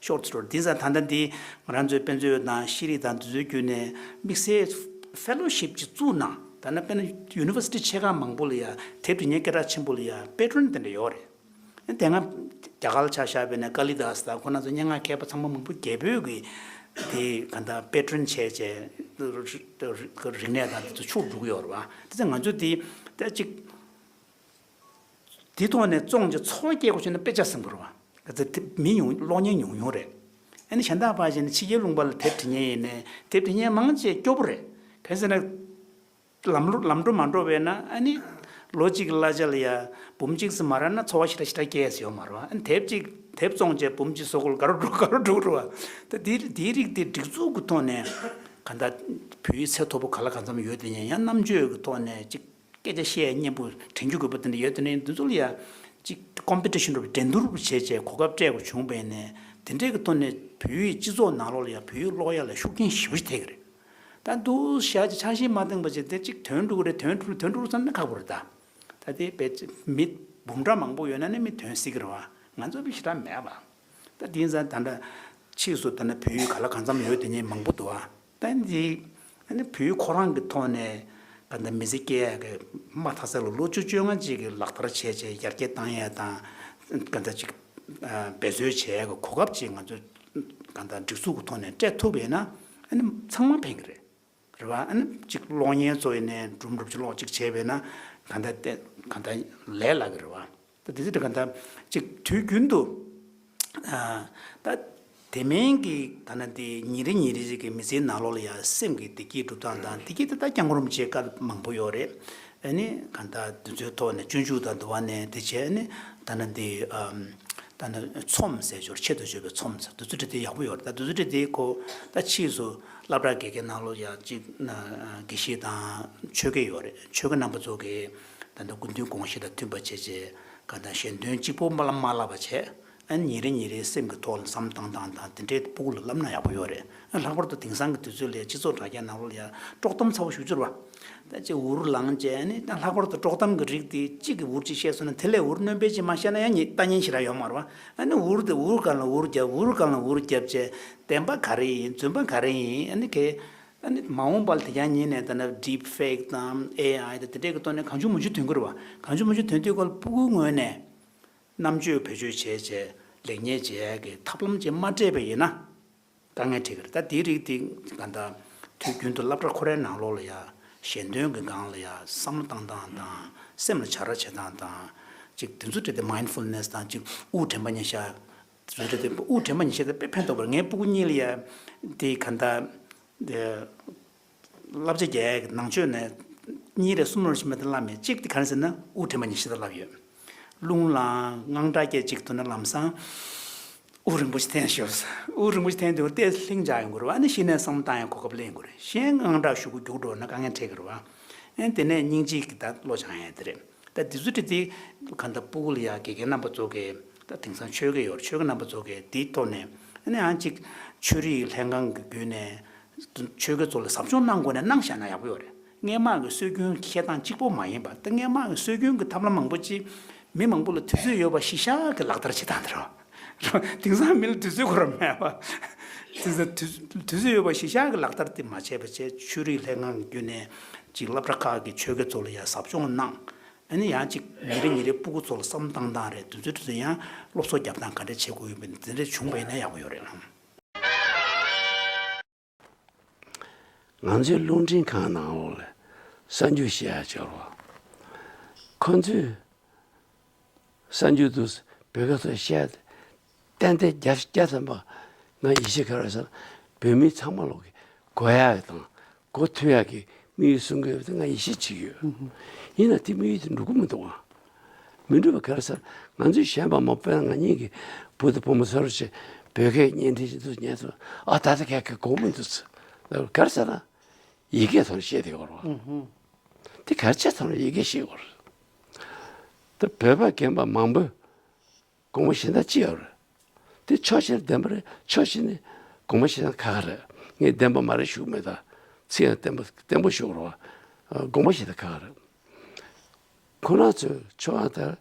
ཤོར་ཊི་སི་ཊོ་རི་དེང་སང་ད་ལྟ་འདི་ང་རང་ཚོའི་དཔེ་མཛོད་དང་ཤེས་རིག་དང་དེ་ཚོའི་བརྒྱུད་ནས་དམིགས་བསལ་ཕེ་ལོ་ཤིབ་ཅིག་བཙུགས་གནང་། ད་ནི་དཔེར་ན་ཡུ་ནི་ཝར་སི་ཊི་ཆེ་ཁག་མང་པོ་ལ་ཡ་དེབ་འབྲི་མཁན་སྐད་གྲགས་ཆེན་པོ་ལ་ཡ་པེ་ཊི་རོན་དེ་འདྲ་ཡོད་རེད། དེ་སྔ་རྒྱ་གར་ལ་ཆ་བཞག་པ་ཡིན་ན་ཀ་ལི་དཱ་སི་དང་ཁོ་རང་ཚོ་སྙན་ངག་མཁས་པ་ཚང་མ་མང་པོ་རྒྱལ་པོའི་གི་དེ་ག་འདྲ་པེ་ཊི་རོན་བྱས་བྱས་རིག་གནས་དང་དེ་ཚོ་ཕྱུག་འགྲོ་གི་ཡོད་རེད་བ། དེ་ཚོ་ང་ཚོ་དེ་ད་ཅིག་དེ་ཐོག་ནས་བཙོང་བྱས་འཚོ་བ་སྐྱེལ་དགོས་བྱུང་ན་དཔེ་ཆ་ཟིན་པ་རེད་བ། ག་ཚོད་དེ་མི་ཉུང་ཀློག་མཁན་ཉུང་ཉུང་རེད། ཨ་ནི་གཞན་དག་ཕར་བཞག་ན་ཕྱི་རྒྱལ་ལུང་པ་ལ་དེབ་འབྲི་མཁན་ཡིན་ནའི་དེབ་འབྲི་མཁན་མང་ཆེ་སྐྱོ་པོ་རེད། གང་ཟེར་ན། ལམ་ལམ་འགྲོ་མ་འགྲོ་བས་ན་ཨ་ནི་ལོ་གཅིག་གི་གླ་ཆ་ལ་ཡ་འབུམ་གཅིག་ཙམ་མ་རག་ན་འཚོ་བ་ཞེ་དྲག་ཞེ་དྲག་སྐྱེལ་ཡས་ཡོད་མ་རེད་བ། ཨ་ནི་དེབ་གཅིག་དེབ་བཙོང་བྱས་འབུམ་གཅིག་བཟོ་དགོས་ལ་ག་རུ་འགྲོ་ག་རུ་འགྲོ་རུ་བ། ད་དེ་དེའི་རིགས་དེ་སྒྲིག་འཛུགས་ཀྱི་ཐོག་ནས་ག་འདྲ་བོད་ཡིག་ཚད་མཐོ་པོ་ག་ལ་གང་འཚམ་ཡོད་དེ་ཡང་ཡང་རྣམ་དཔྱོད་ཀྱི་ཐོག་ནས་ཅིག་སྐད་ཆ་བཤད་ཡས་སྙན་པོ་དྲན་རྒྱུ་དགོས་པ་དེ་འདྲ་ཡོད་དེ་ནས་འདི་ཚོ་ལ་ཡ་ཅིག་ཀོམ་པི་ཊི་ཤན་རུ་འགྲན་བསྡུར་བྱས་བྱས་གོ་སྐབས་སྤྲད་དགོས་བྱུང་བས་ནས་དེ་འདྲའི་གི་ཐོག་ནས་བོད་ཡིག་སྤྱི་ཚོགས་ནང་ལོགས་ལ་ཡ་བོད་ཡིག་ཀློག་ཡ་ལ་ཤུགས་རྐྱེན་ཞེ་པོ་ཞིག་ཐེབས་ཀྱི་རེད། ད་འདུག་བཞག་ཅིག་ཆགས་ཤིང་མ་འདང་བ་ཅིག་དེ་ཅིག་དོན་འགྲུབ་ཀྱི་རེད། དོན་འགྲུབ་དོན་འགྲུབ་བསམ་ན་ཁག་པོ་རེད་ད། ད་དེ་བས་ཅིག་མི་འབུམ་ཕྲག་མང་པོ་ཡོད་ན་ནི་མི་དོན་སྲིད་ཀྱི་རེད་བ། ང་ཚོ་བི་ཞེ་དྲག་མེད་པ། ད་དེང་སང་ད་ལྟ་ཕྱིས་སུ་ད་ནི་བོད་ཡིག་ག་ལ་གང་འཚམ་ཡོད་དེ་ཉིད་མང་པོ་འདུག་བ། ད་འདི་ཨ་ནི་བོད་ཡིག་ཁོ་རང་གི་ཐོག་ནས་ག་འདྲ་མི་ཚེ་སྐྱེལ་ཡ་གི་མ་མཐའ་ས་ལ་ལོ་བཅུ་བཅོ་ལྔ་ཅིག་གི་ལག་བསྟར་བྱས་བྱས་ཡར་རྒྱས་བཏང་ཡ་དང་ག་འདྲ་ཅིག་འབད་རྩོལ་བྱས་ཡ་གི་གོ་སྐབས་ཅིག་ང་ཚོ་ག་འདྲ་སྒྲིག་འཛུགས་ཀྱི་ཐོག་ནས་སྤྲད་ཐུབ་པ་ཡིན་ན་ཨ་ནི་ཚང་མ་ཕན་གི་རེད། རེད་བ། ཨ་ནི་གཅིག་གློག་བརྙན་བཟོ་ཡས་ནས་སྒྲུམ་སྒྲུམ་གཅིག་གློག་གཅིག་བྱས་པས་ན་གང་ལྟར་ཏེ་གང་ལྟར་ལས་སླ་གི་རེད་བ། ད་དེ་ཚོ་དེ་གང་ལྟར་གཅིག་དུས་རྒྱུན་དུ་ཨ་ད་དེ་མིན་གྱི་ད་ན་དེ་ཉིན་རེ་ཉིན་རེ་ཅིག་གི་མི་ཚེའི་ནང་ལོགས་ལ་ཡང་སེམས་ཀྱི་བདེ་སྐྱིད་སྒྲུབ་སྟངས་དང་། བདེ་སྐྱིད་དེ་ད་སྐྱབས་མགོན་རིན་པོ་ཆེའི་བཀའ་མང་པོ་ཡོད་རེད། ཨ་ནི་གང་ལྟར་དེ་ཚོའི་ཐོག་ནས་སྤྱོད་འཇུག་དང་འདུལ་བ་ནས་དེ་བྱས་ནས་ད་ན་དེ་ཨམ། ད་ནི་ཚོམས་ཟེར་ཆོག་ཆེད་དུ་བརྗོད་པའི་ཚོམས་ཟེར། དེ་ཚོ་འདྲ་དེ་ཡག་པོ་ཡོད་རེད། ད་དེ་ཚོ་འདྲ་དེ་ཁོ་ད་ཕྱིས་སུ་སློབ་གྲྭ་དགེ་རྒན་ནང་ལོགས་ཡང་གཅིག་ན་དགེ་བཤེས་དང་ཆོས་དགེ་ཡོད་རེད། ཆོས་དགེ་རྣམ་པ་ཚོ་གིས་ད་ལྟ་སྐུ་མདུན་དགོངས་གཞི་དང་མཐུན་པ་བྱས་བྱས་གང་ལྟར་ཞལ་འདོན་གཅིག་པོ་མ་ལ་མ་བསླབ་པ་བྱས། ཨ་ནི་ཉིན་རེ་ཉིན་རེ་སེམས་ཀྱི་ཐོག་ལ་བསམ་བཏང་སྟངས་དང་དེ་འདྲའི་སྤུ་གུ་ལ་བསླབ་ན་ཡག་པོ་ཡོད་རེད། ཨ་ལྷག་པར་དུ་དེང་སང་གི་དུས་ཚོད་ལ་སྤྱི་ཚོགས་དྲ་རྒྱ་ནང་ལོགས་ལ་ཡང་དཀྲོག་གཏམ་ཚ་པོ་ཞེ་པོ་ཅིག་རེད་བ། ད་ཅིག་འུར་ལངས་བྱས་ནི་ད་ལྷག་པར་དུ་དཀྲོག་གཏམ་གྱི་རིགས་དེ་གཅིག་གིས་འུར་གཅིག་བཤད་སོང་ན་དེ་ལས་འུར་རྣོན་པོ་ཅིག་མ་བཤད་ན་ཡང་ཉེ་ལྟ་ཉན་ཞེ་དྲག་ཡོད་མ་རེད་བ། ཨ་ནི་འུར་དེ་འུར་སྒང་ལ་འུར་རྒྱབ། འུར་སྒང་ལ་འུར་རྒྱབ་བྱས་བདེན་པ་ག་རེ་ཡིན། རྫུན་པ་ག་རེ་ཡིན། ཨ་ནི་གས་ཨ་ནི་མ་འོངས་པ་ལ་དེ་རྐྱང་ཉིད་ནས་ད་ནི་deep fake་དང་ཨེ་ཨའི་དང་དེ་འདྲས་ཀྱི་ཐོག་ནས་གང་བྱུང་མང་བྱུང་ཐོན་གྱི་རེད་བ། གང་བྱུང་མང་བྱུང་ཐོན་དུས་སྐབས་ལ་སྤུ་གུའི་ངོས་ནས་རྣམ་དཔྱོད་བེད་སྤྱོད་བྱས་བྱས་ལེགས་ཉེས་འབྱེད་ཡག་གི་ཐབས་ལམ་ཅིག་མ་སྤྲད་པ་ཡིན་ན། དཀའ་ངལ་འཕྲད་ཀྱི་རེད། ད་དེའི་རིགས་དེ་ག་འདྲ་དུས་རྒྱུན་དུ་སློབ་གྲྭ་ཁོ་རའི་ནང་ལོགས་ལ་ཡ་ཞལ་འདོན་གྱི་སྒང་ལ་ཡ་བསམ་བློ་བཏང་སྟངས་དང་སེམས་ལ་བྱ་ར་བྱེད་སྟངས་དང་ཅིག་དེ་ཚོ་འདྲ་དེ་mindfulness་དང་ཅིག་དབུགས་དྲན་པ་ཉེར་བཞག་དེ་ཚོ་འདྲ་དེ་དབུགས་དྲན་པ་ཉེར་བཞག་དེ་དཔེ་ཕན་ཐོགས་པ་རེད། ངའི་སྤུ་གུ་གཉིས་ལ་ཡ་དེ་ག་འདྲ་དེ། བསླབ་བྱ་རྒྱག་ཡག་གི་ནང་ཆོས་ནས་གཉིས་རེ་གསུམ་རེ་ཞིག་མེད་དུ་བསླབ་མེད། གཅིག་དེ་ག་རེ་ཟེར་ན་དབུགས་དྲན་པ་ཉེར་བཞག་དེ་བསླབ་ཡོད། རླུང་ལ་དངངས་སྐྲག་སྐད་ཅིག་ཐུག་ན་ལམ་སང་དབུགས་རིང་པོ་ཞིག་འཐེན་ཤོག་དབུགས་རིང་པོ་ཞིག་འཐེན་དུས་ལྟས་ལྷིང་འཇགས་ཡོང་གི་རེད་བ། ཨ་ནི་གཞི་ནས་བསམ་བློ་བཏང་ཡག་གོ་སྐབས་ལེན་དགོས་རེད། གཞན་དངངས་སྐྲག་ཤུགས་ཀྱིས་རྒྱུག་འགྲོ་ན་དཀའ་ངལ་འཕྲད་ཀྱི་རེད་བ། ཨ་ནི་དེ་ནས་སྙིང་རྗེ་གི་ད་བློ་སྦྱང་ཡག་དེ་རེད། ད་དེ་ཚོ་དེ་དེ་ག་འདྲ་སྤུ་གུ་ལ་ཡ་དགེ་རྒན་རྣམ་པ་ཚོ་གིས་ད་དེང་སང་ཆོས་དགེ་ཡོད་རེད། ཆོས་དགེ་རྣམ་པ་ཚོ་གིས་དེའི་ཐོག་ནས་ཨ་ནི་ཡང་ཅིག་ཆོས་རིག་ལྷན་ཁང་གི་བརྒྱུད་ནས་ཆོས་དགེ་ཚོ་ལ་ཟབ་སྦྱོང་གནང་དགོས་ན་གནང་བཞག་ན་ཡག་པོ་ཡོད་རེད། སྔས་མ་གི་སྲོལ་རྒྱུན་འཁྱེར་སྟངས་གཅིག་པོ་མ་ཡིན་པ། ད་སྔས་མ་གི་སྲོལ་རྒྱུན་གྱི་ཐབས་ལམ་མང་པོ་ཅིག་མི་མང་པོ་ལ་དུས་ཚོད་ཡོད་པ་གཞི་བཞག་གི་ལག་བསྟར་བྱེད་སྟངས་དེ་རེད། དེང་སང་མི་ལ་དུས་ཚོད་ཁོ་རང་མེད་པ། དེང་སང་དུས་དུས་ཚོད་ཡོད་པ་གཞི་བཞག་གི་ལག་བསྟར་དེ་མ་བྱས་པ་བྱས། ཆོས་རིག་ལྷན་ཁང་གི་བརྒྱུད་ནས་ཅིག་སློབ་གྲྭ་ཁག་གི་ཆོས་དགེ་ཚོ་ལ་ཡང་ཟབ་སྦྱོང་གནང་། ཨ་ནི་ཡང་ཅིག་ཉིན་རེ་ཉིན་རེ་སྤུ་གུ་ཚོ་ལ་བསམ་བཏང་སྟངས་རེད། དུས་ཚོད་དུས་ཚོད་ཡང་སློབ་གསོ་རྒྱབ་སྟངས་ག་འདྲ་བྱེད་དགོས་ཡོད་མེད་དེ་འདྲ་བྱུང་བ་ཡིན་ན་ཡག་པོ་ཡོད་རེད་ལགས། ང་ཚོའི་རླུང་འཕྲིན་ཁང་ནང་ལོགས་ལ་གསར་འགྱུར་བཤད་ཡག་ཅིག་ཡོད་རེད་བ། ཁོ་ཚོས་གསར་འགྱུར་དུ་བོད་སྐད་ཐོག་བཤད་ཏན་ཏན་བརྒྱ་བརྒྱ་ཐམ་པ་ང་ཡིད་ཆེས། ག་རེ་ཟེར་ན་བོད་མི་ཚང་མ་ལོག་གི་གོ་ཡག་གི་དང་གོ་ཐུབ་ཡག་གི་དམིགས་ཡུལ་བཟུང་གི་ཡོད་པ་དེ་ང་ཡིད་ཆེས་བྱེད་ཀྱི་ཡོད། ཡིན་ན་དེ་དམིགས་ཡུལ་དེ་འགྲུབ་ཀྱི་མི་འདུག་བ། མི་འགྲུབ་པ་ག་རེ་ཟེར། ང་ཚོས་གཞན་པ་མ་དཔེར་ན་ང་གཉིས་ཀྱི་བུ་དང་བུ་མོ་སུ་རེད་ཅེས་བོད་སྐད་བརྙན་འཕྲིན་ཞིག་འདུག་ཉན་ཚོ་ཨ་ད་ལྟ་ག་གི་གོ་མི་འདུག་ཚོ་ག་རེ་ཟེར་ན། ཡི་གེ་ཐོག་ནས་བཤད་དེ་ཡོད་རེད་བ། དེ་ག་རེ་བྱས་ཐོག་ནས་ཡི་གེ་ཤེས་དགོས་རེད། ད་བོད་པ་རྒན་པ་མང་པོས་དགོངས་པ་བཞེས་ད་ཅི་ཡོད་རེད། དེ་ཕྱོགས་གཅིག་ནས་བདེན་པ་རེད། ཕྱོགས་གཅིག་ནས་དགོངས་པ་བཞེས་ན་ཁག་ཁག་རེད། ངས་བདེན་པ་མ་རེད་ཞུ་གི་མེད། ད་ཚིག་ཡང་བརྟན་པོ་བརྟན་པོ་ཞུ་དགོས་རེད་བ། དགོངས་པ་བཞེས་ད་ཁག་ཁག་རེད། ཁོ་རང་ཚོའི་ཕྱོགས་ལ་ད་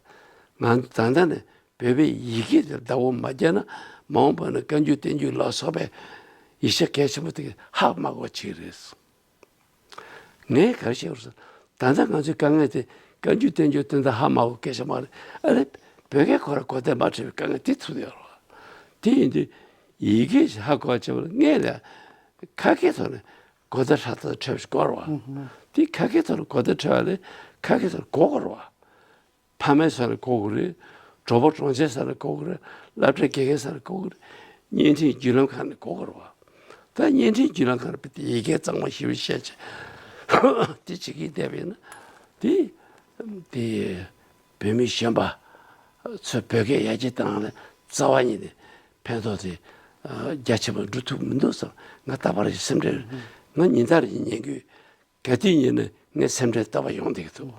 ང་ད་ལྟ་ནས་བོད་པའི་ཡི་གེ་དེ་བདག་པོ་མ་རྒྱག་ན་མ་འོངས་པ་ན་བཀའ་འགྱུར་བསྟན་འགྱུར་ལ་སོགས་པའི་ཡིག་ཆ་གལ་ཆེན་པོ་དེ་ཧ་མ་གོ་བ་ཅིག་རེད། ངས་ག་རེ་བཤད་དགོས་ཟེར། ད་ལྟ་ང་ཚོའི་དཀའ་ངལ་དེ་བཀའ་འགྱུར་བསྟན་འགྱུར་དོན་དག་ཧ་མ་གོ་སྐད་ཆ་མ་རེད། ཨ་རེ། བོད་སྐད་ཁོ་རང་གོ་བདེ་མ་འཕྲོད་པའི་དཀའ་ངལ་དེ་ཐུག་ཡོད་རེད། དེ་ཡིན་དུས་ཡི་གེ་ཧ་གོ་བ་བྱེད་པ་ལ་སྔས་ལ་ཁ་སྐད་ཐོག་ནས་གོ་བརྡ་ཧྲ་ཐག་འཕྲོད་པ་ཞིག་དགོས་རེད་བ། དེ་ཁ་སྐད་ཐོག་ནས་གོ་བརྡ་འཕྲོད་པ་ལས་ཁ་སྐད་ཐོག་ནས་གོ་དགོས་རེད་བ། ཕ་མའི་ས་ནས་གོ་དགོས་རེད། གྲོགས་པོ་གྲོང་ཁྱེར་ས་ནས་གོ་དགོས་རེད། སློབ་གྲྭའི་དགེ་རྒན་ས་ནས་གོ་དགོས་རེད། བརྙན་འཕྲིན་བརྒྱུད་ལམ་ཁག་ནས་གོ་དགོས་རེད་བ། ད་བརྙན་འཕྲིན་བརྒྱུད་ལམ་ཁག་ནས་ཡི་གེ་གཙང་མ་ཞིབ་བཤད་བྱས་དེ་བྱེད་ཀྱི་བསྡད་པ་ཡིན་ན་དེ་དེ་བོད་མི་གཞོན་པ་ཚོས་བོད་སྐད་ཡར་རྒྱས་བཏང་ནས་རྩ་བ་ཉིད་ནས་ཕན་ཐོགས་དེ་རྒྱ་ཆེ་བ་འགྲོ་ཐུབ་མི་འདུག་བསམ། ང་རྟག་པར་སེམས་ཁྲལ། ང་ཉིན་ལྟར་ཉན་གྱི་ཡོད། ག་དུས་ཉིན་ནས་ངའི་སེམས་ཁྲལ་ལྟ་བ་ཡོང་བསྡད་ཀྱི་འདུག